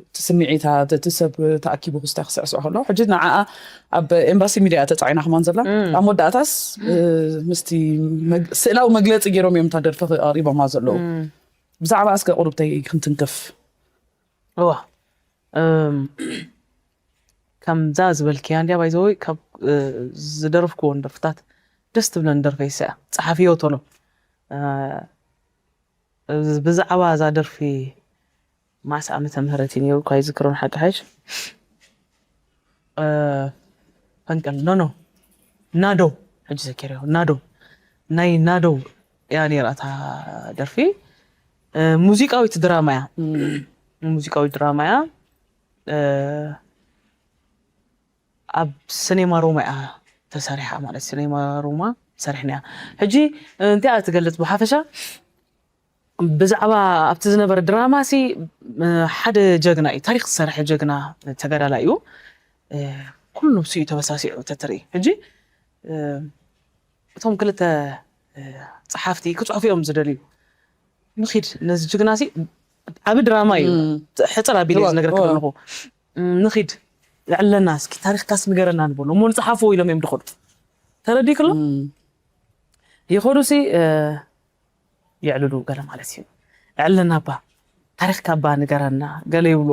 እቲ ስምዒታት እቲ ሰብ ተኣኪቡ ክስታ ክስዕስዕ ከሎ ሕጂ ንዓኣ ኣብ ኤምባሲ ሚድያ ተፃዒና ከማን ዘላ ኣብ መወዳእታስ እ፣ ምስቲ መግ- ስእላዊ መግለፂ ገይሮም እዮም እታ ደርፊ ኣቕሪቦማ ዘለዉ። ብዛዕባ እስከ ቁሩብተይ ክንትንክፍ እዋ እም፣ ከምዛ ዝበልክያ እንዲያ ባይዘወይ ካብ እ፣ ዝደረፍክዎን ደርፍታት ደስ ትብለን ደርፈ ይስያ ፀሓፍዮ ቶሎ እ፣ ብዛዕባ እዛ ደርፊ ማዕስ ዓመተ ምህረት እዩ ነይሩ እኳ ይዝክሮን ሓቂ ሓይሽ እ፣ ፈንቅል ኖ ኖ ናዶ ሕጂ ዘኪረዮ ናዶ ናይ ናዶ እያ ነይራ እታ ደርፊ እ፣ ሙዚቃዊት ድራማ እያ ሙዚቃዊት ድራማ እያ እ፣ ኣብ ሲኔማ ሮማ እያ ተሰሪሓ ማለት ሲኔማ ሮማ ሰሪሕና እያ ሕጂ እንታይ እያ ትገልፅ ብሓፈሻ ብዛዕባ ኣብቲ ዝነበረ ድራማ ሲ ሓደ ጀግና እዩ ታሪክ ዝሰርሐ ጀግና ተጋዳላይ እዩ ኩሉ ንሱ እዩ ተበሳሲዑ ተትርኢ ሕጂ እቶም ክልተ ፀሓፍቲ ክፅሑፍ እዮም ዝደልዩ ንኺድ ነዚ ጅግና ሲ ዓቢ ድራማ እዩ ሕፅር ኣቢለ ዝነገርክ ኣለኹ ንኺድ ዕለና እስኪ ታሪክካስ ንገረና ንበሎ እሞ ንፅሓፍዎ ኢሎም እዮም ድኸዱ ተረዲክሎ ይኸዱ ሲ የዕልሉ ገለ ማለት እዩ ዕለና ባ ታሪክካ ባ ንገረና ገለ ይብሎ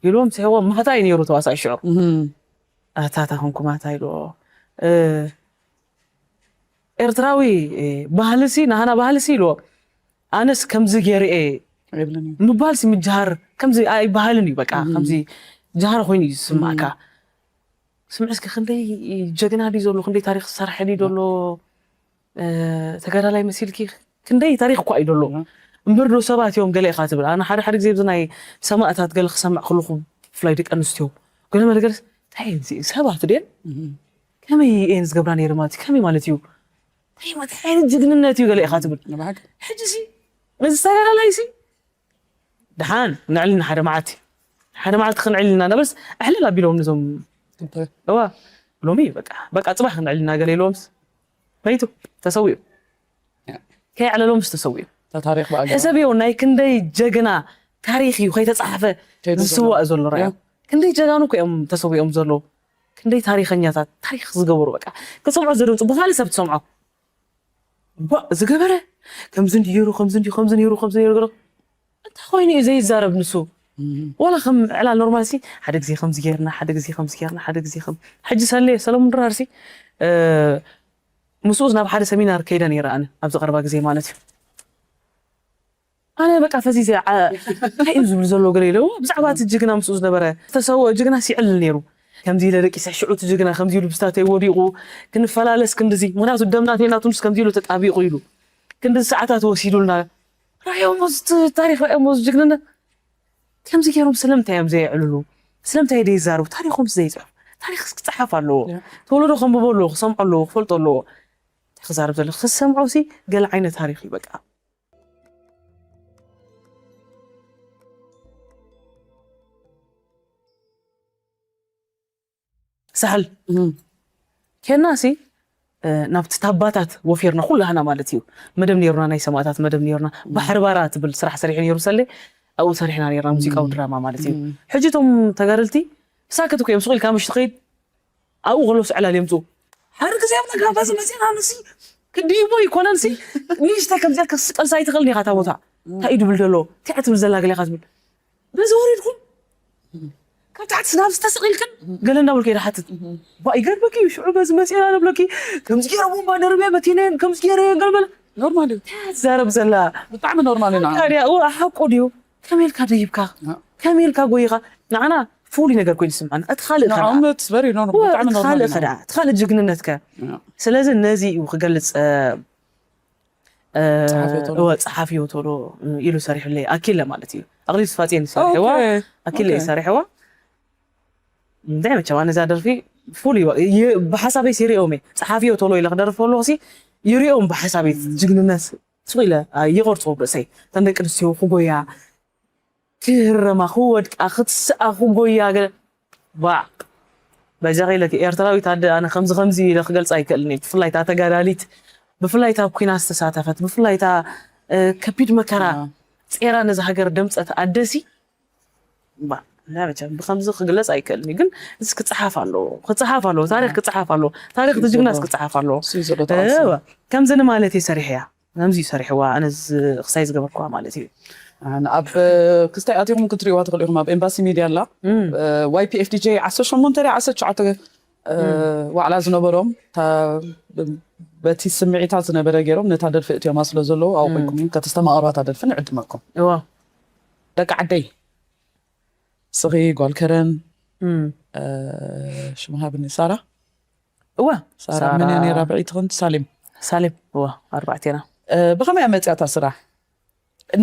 ኢልዎም ስሕዎም ማታ እዩ ነይሩ ተዋሳኢ ሽዑ ኣታታ ኮንኩ ማታ ኢልዎ ኤርትራዊ ባህልሲ ናህና ባህልሲ ኢልዎ ኣነስ ከምዚ ገይርኤ ምባልሲ ምጅሃር ከምዚ ኣይበሃልን እዩ በቃ ከምዚ ጅሃር ኮይኑ እዩ ዝስማዕካ ስምዕ እስኪ ክንደይ ጀግና ድዩ ዘሎ ክንደይ ታሪክ ዝሰርሐ ድዩ ዘሎ ተጋዳላይ መሲልኪ ክንደይ ታሪክ እኳ እዩ ደሎ እምበር ዶ ሰባት እዮም ገለ ኢኻ ትብል ኣነ ሓደ ሓደ ግዜ ብዚ ናይ ሰማእታት ገለ ክሰምዕ ከለኹ ብፍላይ ደቂ ኣንስትዮ ገለ መለ ገለስ እንታይ እዩ እዚ ሰባት ድየን ከመይ እየን ዝገብራ ነይረ ማለት እዩ ከመይ ማለት እዩ እንታይ ማለት ዓይነት ጅግንነት እዩ ገለ ኢኻ ትብል ሕጂ ሲ እዚ ተጋዳላይ ሲ ደሓን ንዕልና ሓደ መዓልቲ ሓደ መዓልቲ ክንዕል ኢና ነበርስ ኣሕልል ኣቢሎም ነዞም እዋ ሎሚ በቃ በቃ ፅባሕ ክንዕል ኢና ገለ ኢሎምስ መይቱ ተሰዊኡ ከይዕለሎምስ ተሰዊኡ ታሪክ በኣገ ሕሰብዮ ናይ ክንደይ ጀግና ታሪክ እዩ ከይተፃሓፈ ዝስዋእ ዘሎ ራዮ ክንደይ ጀጋኑ እኮ እዮም ተሰዊኦም ዘለዉ ክንደይ ታሪኸኛታት ታሪኽ ዝገበሩ በቃ ክትሰምዖ ዘደንጹ ብኻልእ ሰብ ትሰምዖ ባ ዝገበረ ከምዚ እንዲ ገይሩ ከምዚ እንዲ ከምዚ ነይሩ ከምዚ ነይሩ ገለ እንታይ ኮይኑ እዩ ዘይዛረብ ንሱ ዋላ ከም ዕላል ኖርማል ሲ ሓደ ግዜ ከምዚ ገይርና ሓደ ግዜ ከምዚ ገይርና ሓደ ግዜ ከም ሕጂ ሰለ ሰለሙን ድራር ሲ ምስኡስ ናብ ሓደ ሰሚናር ከይደ ነይረ ኣነ ኣብዚ ቀረባ ግዜ ማለት እዩ ኣነ በቃ ፈዚዘ እንታይ እዩ ዝብል ዘሎ ገለ ኢለ ብዛዕባ እቲ ጅግና ምስኡ ዝነበረ ዝተሰወ ጅግና ሲዕል ነይሩ ከምዚ ኢለ ደቂሰ ሽዑ እቲ ጅግና ከምዚ ኢሉ ብስታተይ ወዲቑ ክንፈላለስ ክንድዚ ምክንያቱ ደምናተይ ናቱ ምስ ከምዚ ኢሉ ተጣቢቑ ኢሉ ክንድዚ ሰዓታት ወሲዱልና ራእዮሞ ታሪኽ ራእዮሞ ጅግንነት ከምዚ ገይሮም ስለምንታይ እዮም ዘየዕልሉ ስለምንታይ ደይዛረቡ ታሪኾም ዘይፅሑፍ ታሪኽ ክፅሓፍ ኣለዎ ተወለዶ ከንብቦ ኣለዎ ክሰምዖ ኣለዎ ክፈልጦ ኣለዎ ክዛረብ ዘሎ ክሰምዖ ሲ ገለ ዓይነት ታሪኽ እዩ በቃ ሳሕል ኬና ሲ ናብቲ ታባታት ወፊርና ኩላህና ማለት እዩ መደብ ነይሩና ናይ ሰማእታት መደብ ነይሩና ባሕሪ ባራ ትብል ስራሕ ሰሪሑ ነይሩ ሰለ ኣብኡ ሰሪሕና ነይርና ሙዚቃዊ ድራማ ማለት እዩ ሕጂ እቶም ተጋደልቲ ሳክት እኮ እዮም ስቕ ኢልካ ምሽ ትኸይድ ኣብኡ ከሎ ስዕላል የምፅኡ ሓደ ግዜ ኣብ ነጋባዚ መፅና ንሲ ክድይቦ ይኮነን ሲ ንእሽተ ከምዚኣ ክትስቀልሳ ኣይትኽእልን ኢኻ እታ ቦታ እንታይ እዩ ድብል ዘሎ እንታይ እያ ትብል ዘላ ገለ ኢኻ ትብል በዚ ወሪድኩም ካብ ታሕቲ ናብ ዝተስቕ ኢልክን ገለ እንዳበልኩ እየ ድሓትት ባ ይገርመኪ እዩ ሽዑ በዚ መፅና ንብለኪ ከምዚ ገይረ ቦምባ ደርበ መኪነን ከምዚ ገይረ ገለ በለ ኖርማል እዩ እንታይ እያ ትዛረብ ዘላ ብጣዕሚ ኖርማል እዩ ንዓ ታዲያ እወ ሓቁ ድዩ ከመይ ኢልካ ደይብካ ከመይ ኢልካ ጎይኻ ንዓና ፍሉይ ነገር ኮይኑ ዝስምዓና እቲ ካልእ ከ ንዕኦም it's very normal ብጣዕሚ እቲ ኖርማል ካልእ እዩ ከ ንዓ እቲ ካልእ ጅግንነት ከ ስለዚ ነዚ እዩ ክገልፅ ጸሓፊዮ ቶሎ። እወ ጸሓፊዮ ቶሎ ኢሉ ሰሪሑለይ ኣኪለ ማለት እዩ ኣክሊል ስፋጽየን ዝሰርሕዋ ኣኪለ እዩ ሰሪሕዋ እንታይ መቸም ኣነ እዛ ደርፊ ፉል ብሓሳበይ ሲሪኦም እየ ጸሓፊዮ ቶሎ ኢለ ክደርፍ ከለኹ ሲ ይሪኦም ብሓሳበይ ጅግንነት ስቕ ኢለ ይቐርጾ ርእሰይ እተን ደቂ ኣንስትዮ ክጎያ ክህረማ ክወድቃ ክትስኣ ክጎያ ገለ ባዕ በጃኺ ኢለኪ ኤርትራዊት ኣደ ኣነ ከምዚ ከምዚ ኢለ ክገልጻ ኣይክእልን እየ ብፍላይ እታ ተጋዳሊት ብፍላይ እታ ኣብ ኲናት ዝተሳተፈት ብፍላይ እታ ከቢድ መከራ ጼራ ነዚ ሃገር ደምጸት ኣደሲ ባ ብኸምዚ ክግለጽ ኣይክእልን እዩ ግን እዚ ክጽሓፍ ኣለዎ ክጽሓፍ ኣለዎ ታሪክ ክጽሓፍ ኣለዎ ታሪክ ትጅግናስ ክጽሓፍ ኣለዎ ከምዚ ንማለት እየ ሰሪሐያ ከምዚ እዩ ሰሪሕዋ ኣነ ክሳይ ዝገበርክዋ ማለት እዩ ኣብ ክስታይ ኣቲኹም ክትሪእዋ ትኽእሉ ኢኹም ኣብ ኤምባሲ ሚድያ ኣላ ዋይፒኤፍዲጄ ዓሰርተ ሸሞንተ ዓሰርተ ትሽዓተ ዋዕላ ዝነበሮም በቲ ስምዒታት ዝነበረ ገይሮም ነታ ደርፊ እትዮማ ስለ ዘለዉ ኣብኡ ኮይንኩም ከተስተማቐርዋ እታ ደርፊ ንዕድመኩም ደቂ ዓደይ ስኺ ጓል ከረን ሽሙ ሃብኒ ሳራ እወ ሳራ መን እያ ነይራ ብዒቲ ኽን ሳሌም ሳሌም እወ ኣርባዕቴና ብኸመይ እያ መፅያ እታ ስራሕ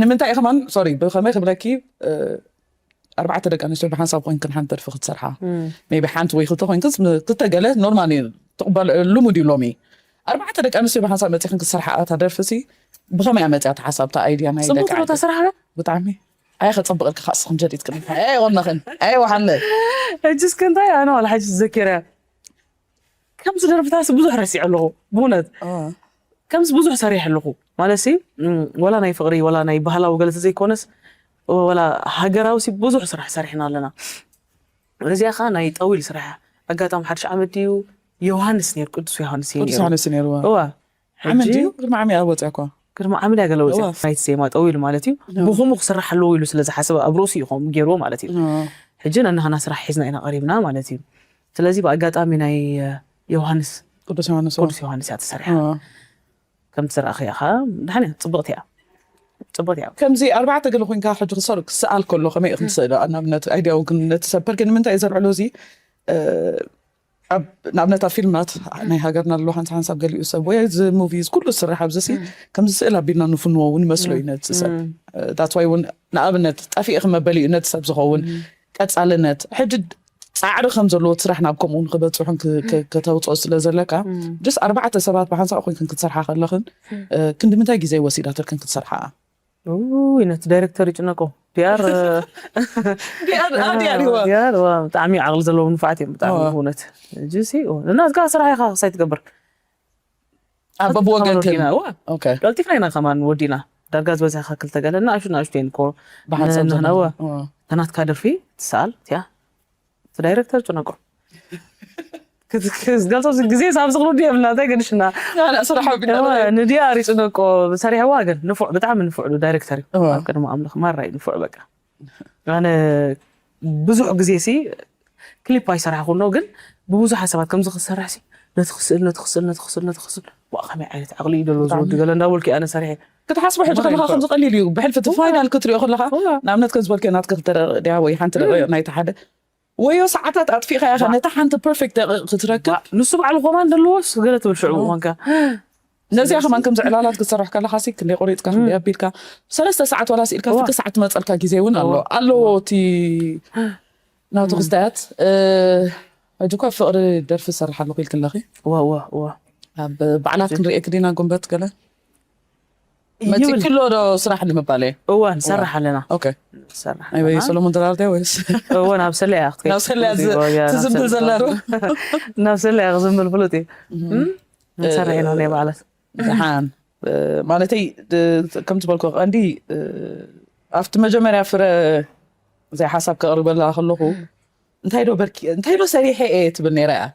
ንምንታይ እዩ ከማን ሶሪ ብኸመይ ክብለኪ ኣርባዕተ ደቂ ኣንስትዮ ብሓንሳብ ኮይንክን ሓንቲ ደርፊ ክትሰርሓ ሜቢ ሓንቲ ወይ ክልተ ኮይንክን ክልተ ገለ ኖርማል እዩ ትቕበል ልሙድ እዩ ሎሚ ኣርባዕተ ደቂ ኣንስትዮ ብሓንሳብ መፂኽን ክትሰርሓ እታ ደርፊ ሲ ብኸመይ እያ መፅያ እታ ሓሳብ እታ ኣይድያ ናይ ደቂ ስራሕ ብጣዕሚ ኣይ ከጸብቐልኪ ካእ ስኽን ጀዲድ ቅድሚ ኣይ ወነኽን ኣይ ወሓለ ሕጅስ ክንታይ ኣነ ዋላ ሕጅ ዘኪረ ከምዚ ደርፍታስ ብዙሕ ረሲዐ ኣለኹ ብእውነት ከምዚ ብዙሕ ሰሪሐ ኣለኹ ማለት ሲ ወላ ናይ ፍቕሪ ወላ ናይ ባህላዊ ገለተ ዘይኮነስ ወላ ሃገራዊ ሲ ብዙሕ ስራሕ ሰሪሕና ኣለና እዚኣ ኸዓ ናይ ጠዊል ስራሕ ኣጋጣሚ ሓድሽ ዓመት ድዩ ዮሃንስ ነይሩ ቅዱስ ዮሃንስ እዩ ቅዱስ ነይሩ ዮሃንስ ነይሩ እዋ ዓመት ሕጂ ድዩ ቅድሚ ዓሚ እያ ወፅያ እኳ ቅድሚ ዓሚ ድያ ገለ ወፅያ እዋ ናይቲ ዜማ ጠዊሉ ማለት እዩ እዋ ብኹምኡ ክስራሕ ኣለዎ ኢሉ ስለ ዝሓሰበ ኣብ ርእሱ እዩ ከምኡ ገይርዎ ማለት እዩ እዋ ሕጂ ነንሃና ስራሕ ሒዝና ኢና ቀሪብና ማለት እዩ ስለዚ ብኣጋጣሚ ናይ ዮሃንስ ቅዱስ ዮሃንስ እዋ ቅዱስ ዮሃንስ እያ ተሰሪሓ እዋ ከምቲ ዝረኣኽያ ኸዓ ደሓን እያ ፅብቕቲ እያ ፅብቕቲ እያ ከምዚ ኣርባዕተ ገለ ኮይንካ ሕጂ ክሰር ክሰኣል ከሎ ከመይ ኢኹም ትስእሉ ንኣብነት ኣይድያ እውን ነቲ ሰብ ፐርክ ንምንታይ እየ ዘልዕሎ እዚ ኣብ ንኣብነት ኣብ ፊልማት ናይ ሃገርና ኣሎ ሓንሳ ሓንሳብ ገሊኡ ሰብ ወይ እዚ ሙቪ እዚ ኩሉ ዝስራሕ ኣብዚ ሲ ከምዚ ስእል ኣቢልና ንፍንዎ እውን ይመስሎ እዩ ነቲ ሰብ that's why እውን ንኣብነት ጠፊእኺ መበሊኡ ነቲ ሰብ ዝኸውን ቀጻልነት ሕጂ ጻዕሪ ከም ዘለዎ እቲ ስራሕ ናብ ከምኡ ንክበጽሑን ከተውፅኦ ስለ ዘለካ just ኣርባዕተ ሰባት ብሓንሳእ ኮይንክን ክትሰርሓ ከለኽን ክንዲ ምንታይ ግዜ ወሲዳትልክን ክትሰርሓ ውይ ነቲ ዳይረክተር ይጭነቆ ዲኣር ዲኣር ኣዲኣር ይዋ ዲኣር ዋ ብጣዕሚ ዓቕሊ ዘለዎም ንፋዓት እዮም ብጣዕሚ ብእውነት እጅሲ እና እዚጋ ስራሕ ኢኻ ክሳይ ትገብር ኣብ በብወገን ከን ዋ ኦኬ ቀልጢፍና ኢና ከማን ወዲና ዳርጋ ዝበዝሐ ክልተ ገለ ንኣሹ ንኣሽቱ እየን እኮ ብሓንሳብ ንህና ዋ ተናትካ ደርፊ ትሰኣል እቲያ እቲ ዳይረክተር ጭነቆ ክትገልጾ ግዜ ሳብ ዝኽሉ ድየ ብልና እንታይ ገድሽና። ስራሕ ንድያ ሪፅነቆ ሰሪሕዋ ግን ንፉዕ ብጣዕሚ ንፉዕ ዳይሬክተር እዩ ኣብ ቅድሚ ኣምላኽ ማራ እዩ ንፉዕ በቃ። ኣነ ብዙሕ ግዜ ሲ ክሊፕ ኣይሰራሕኩ ኖ ግን ብብዙሓት ሰባት ከምዚ ክሰርሕ ሲ ነቲ ክስእል ነቲ ክስእል ነቲ ክስእል ነቲ ክስእል ዋ ከመይ ዓይነት ዓቕሊ እዩ ደሎ ዝወዲ ገለ እንዳበልኩ ኣነ ሰሪሐ። ክትሓስቦ ሕጂ ከለካ ከምዚ ቀሊል እዩ ብሕልፊ እቲ ፋይናል ክትሪኦ ከለካ ንኣብነት ከም ዝበልከ ናትካ ክተረቕ ድያ ወይ ሓንቲ ደቂቕ ናይቲ ሓደ ወዮ ሰዓታት ኣጥፊእካ ኢኻ ነታ ሓንቲ ፐርፌክት ደቂቕ ክትረክብ ንሱ በዓሉ ኮማንድ ኣለዎስ ገለ ትብል ሽዑ ምዃንካ ነዚኣ ከማን ከምዚ ዕላላት ክትሰርሕ ከለካ ሲ ክንደይ ቆሪፅካ ክንደይ ኣቢልካ ሰለስተ ሰዓት ዋላ ስኢልካ ፍርቂ ሰዓት ትመፀልካ ግዜ እውን ኣሎ ኣለዎ እቲ ናቱ ክስታያት ሕጂ እኳ ፍቕሪ ደርፊ ዝሰርሕ ኣለኹ ኢልክለኺ እዋ እዋ እዋ ኣብ በዓላት ክንርእየክ ዲና ጉንበት ገለ መፂክሎ ዶ ስራሕ ንምባል እየ እዋ ንሰርሕ ኣለና ኦኬ ንሰርሕ ኣይ ወይ ሰሎሞን ድራር ድያ ወይስ እዋ ናብ ሰለያ ክትከይድ ናብ ሰለያ ዝ- ትዝምብል ዘላ ዶ ናብ ሰለያ ክዝምብል ፍሉጥ እዩ ንሰርሕ ኢና ናይ በዓላት ደሓን ማለተይ ከም ዝበልኩ ቀንዲ ኣብቲ መጀመርያ ፍረ እዚኣ ሓሳብ ከቕርበላ ከለኹ እንታይ ዶ በርኪ እንታይ ዶ ሰሪሐ እየ ትብል ነይራ እያ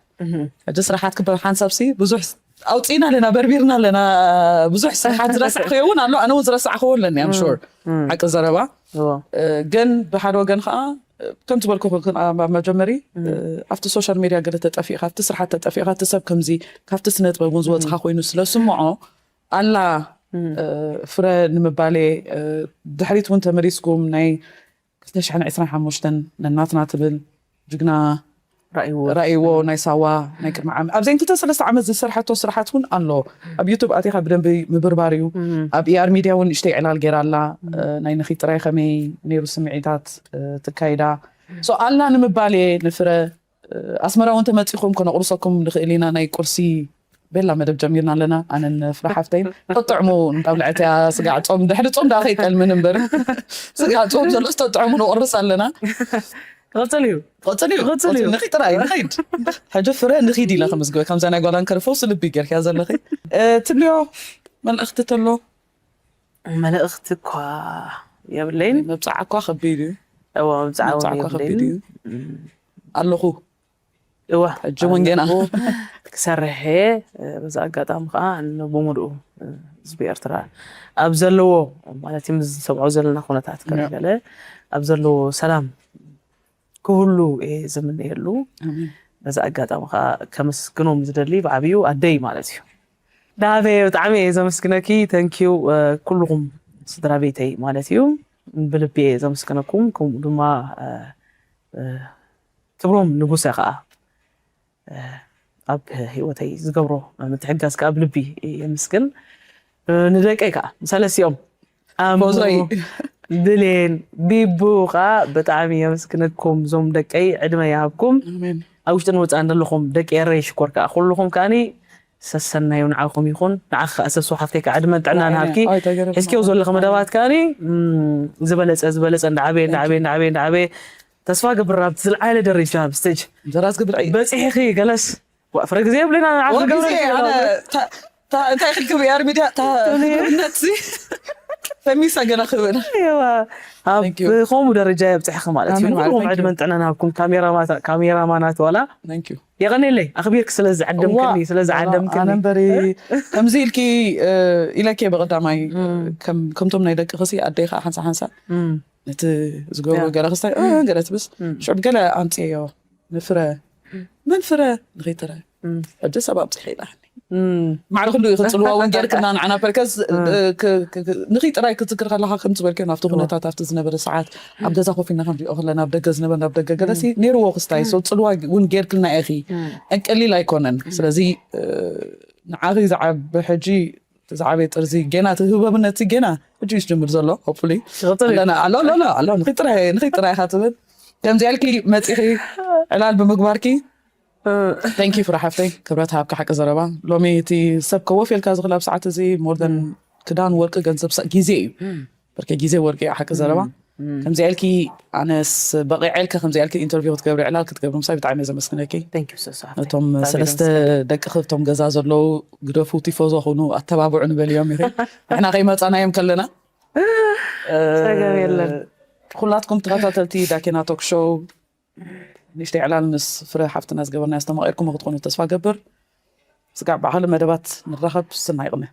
ሕጂ ስራሓት ክበሃል ሓንሳብ ሲ ብዙሕ ኣውፂእና ኣለና በርቢርና ኣለና ብዙሕ ስራሓት ዝረሳዕክዮ እውን ኣሎ ኣነ እውን ዝረሳዕክዎ ኣለኒ ኣም ሹር ሓቂ ዘረባ ግን ብሓደ ወገን ከዓ ከም ዝበልኩ መጀመሪ ኣብቲ ሶሻል ሚድያ ገለ ተጠፊእካ ኣብቲ ስርሓት ተጠፊእካ እቲ ሰብ ከምዚ ካብቲ ስነ ጥበብ እውን ዝወፅካ ኮይኑ ስለ ስምዖ ኣላ ፍረ ንምባሌ ድሕሪት እውን ተመሊስኩም ናይ ክልተ ሽሕን ዕስራን ሓሙሽተን ነናትና ትብል ጅግና ራእይዎ ናይ ሳዋ ናይ ቅድሚ ዓመት ኣብዘን ክልተ ሰለስተ ዓመት ዝሰርሐቶ ስራሓት እውን ኣሎ ኣብ ዩቱብ ኣቲኻ ብደንቢ ምብርባር እዩ ኣብ ኢኣር ሚድያ እውን ንእሽተይ ዕላል ገይራ ኣላ ናይ ንኺ ጥራይ ከመይ ነይሩ ስምዒታት ትካይዳ ሶ ኣላ ንምባል እየ ንፍረ ኣስመራ እውን ተመፂኹም ከነቑርሰኩም ንኽእል ኢና ናይ ቁርሲ ቤላ መደብ ጀሚርና ኣለና ኣነን ፍረ ሓፍተይን ተጥዕሙ እንዳብልዐትያ ስጋዕ ፆም ድሕሪ ፆም ዳ ከይጠልምን እምበር ስጋዕ ፆም ዘሎ ተጥዕሙ ንቑርስ ኣለና ቀፅል እዩ ቀፅል እዩ ንኺ ጥራይ ንኸይድ ሕጂ ፍረ ንኺድ ኢለ ከምዝግበ ከምዛ ናይ ጓል ኣንከር ፈውሲ ልቢ ጌርክያ ዘለኺ ትብልዮ መልእኽቲ ተሎ መልእኽቲ እኳ የብለይን መብፃዕ እኳ ከቢድ እዩ እዋ መብፃዕ እውን መብፃዕ እኳ ከቢድ የብለይን እዩ ኣለኹ እዋ ሕጂ እውን ገና ኣለኹ፣ ክሰርሕ እየ። በዚ ኣጋጣሚ ከዓ ንብሙሉኡ ህዝቢ ኤርትራ ኣብ ዘለዎ ማለት እዩ፣ ምስ ዝሰምዖ ዘለና ኩነታት ከመይ ገለ ኣብ ዘለዎ ሰላም ክህሉ እየ ዝምነየሉ። ኣሜን። በዚ ኣጋጣሚ ከዓ ከመስግኖም ዝደሊ ብዓብዩ ኣደይ ማለት እዩ። ዳቤ ብጣዕሚ እየ ዘመስግነኪ። ተንኪዩ ኩልኹም ስድራ ቤተይ ማለት እዩ። ብልቢ እየ ዘመስግነኩም። ከምኡ ድማ ክብሮም ንጉሰ ከዓ ኣብ ህይወተይ ዝገብሮ ምትሕጋዝ ከዓ ብልቢ የመስግን። ንደቀይ ከዓ ሰለስቲኦም ኣሙ ፎዝረይ። ብሌን ቢቡ ከዓ ብጣዕሚ የመስግነኩም። እዞም ደቀይ ዕድመ ይሃብኩም። ኣሜን። ኣብ ውሽጥን ወፃእን ዘለኹም ደቂ ኤረይ ሽኮር ከዓ ኩልኹም ከዓኒ ሰሰናዩ ንዓኹም ይኹን። ንዓኺ ከዓ ሰሱ ሓፍተይ ከዓ ዕድመን ጥዕናን ኣሜን። ሃብኪ። ኣይ፣ ተገርም። ሒዝኪዮ ዘለኺ መደባት ከዓኒ ም፣ ዝበለፀ ዝበለፀ እንዳዓበየ እንዳዓበየ እንዳዓበየ እንዳዓበየ ተስፋ ገብር ኣብ ዝለዓለ ደረጃ ኣብ ስቴጅ ዘራስ ግብር ኣይ በፂሕኺ። ገለስ ዋ፣ ፍረ ግዜ የብልና ንዓኺ ወግዜ ገብረ ኣነ ታ- ታ- እንታይ ክልክብ ያር ሚድያ ታ ግብነት ሲ ተሚሳ ገና ክብል እዋ፣ ኣብ Thank you። ከምኡ ደረጃ የብፅሕኺ ማለት እዩ። ኣሜን ማለት ንኩልኹም thank you። ዕድመን ጥዕናን ሃብኩም። ካሜራማት ካሜራማናት ዋላ Thank you። የቐኔለይ ኣኽቢርኪ ስለ ዝዓደምክኒ እዋ፣ ስለ ዝዓደምክኒ ኣነ እምበሪ ከምዚ ኢልኪ ኢለኪ ብቐዳማይ ከም- ከምቶም ናይ ደቂ ክሲ ኣደይ ከዓ ሓንሳ ሓንሳ እም፣ ነቲ ዝገብሮ ያ። ገለ ክስታይ ገለ ትብስ እም። ሽዑብ ገለ ኣምፅዮ ንፍረ መን ፍረ ንኸይትረ እም፣ ሕጂ ሰብ ኣብፅሐ ኢላኒ እም፣ ማዕረ ክንዱ እዩ ክፅልዋ እውን ጌርክና ንዓና ፐርከስ ንኽይ ጥራይ ክትዝክር ከለካ ከም ዝበልክዮ ናብቲ ኩነታት ኣብቲ ዝነበረ ሰዓት ኣብ ገዛ ኮፍ ኢልና ክንሪኦ ከለና ኣብ ደገ ዝነበርና ኣብ ደገ ገለሲ ነይርዎ ክስታይ ሰው ፅልዋ እውን ጌርክልና ኢኺ እም። ቀሊል ኣይኮነን ስለዚ ንዓኺ ዝዓቢ ሕጂ እቲ ዝዓበየ ጥርዚ ጌና እቲ ህበብነት ጌና ሕጂ እዩ ዝጅምር ዘሎ ሆፕፉሊ ይቕፅል እዩ። ኣለና ኣሎ ኣሎ ኣሎ ኣሎ ንኽይ ጥራይ ንኽይ ጥራይ ኢኻ ትብል ከምዚ ያልኪ መፂኺ ዕላል ብምግባርኪ ተንኪ ፍረ ሓፍተይ ክብረት ሃብካ ሓቂ ዘረባ ሎሚ እቲ ሰብ ከወፍ የልካ ዝኽእል ኣብ ሰዓት እዚ ሞርደን ክዳን ወርቂ ገንዘብ ሰ- ግዜ እዩ በርከ ግዜ ወርቂ እዩ ሓቂ ዘረባ ከምዚ ያልኪ ኣነስ በቂዐ ኢልካ ከምዚ ያልኪ ኢንተርቪው ክትገብሪ ዕላል ክትገብሪ ምሳይ ብጣዕሚ እየ ዘመስግነኪ Thank you so so ነቶም ሰለስተ ደቂ ክብቶም ገዛ ዘለዉ ግደፉ ቲፎዞ ኹኑ ኣተባብዑ ንበልዮም ኢኺ ንሕና ከይመፃናዮም ከለና ፀገም የለን። ኩላትኩም ተኸታተልቲ ዳኬና ቶክ ሾው ንእሽተይ ዕላል ምስ ፍረ ሓፍትና ዝገበርና ኣስተማቒርኩም ክትኾኑ ተስፋ ገብር። ስጋዕ ብካልእ መደባት ንራኸብ። ስናይ ቅነ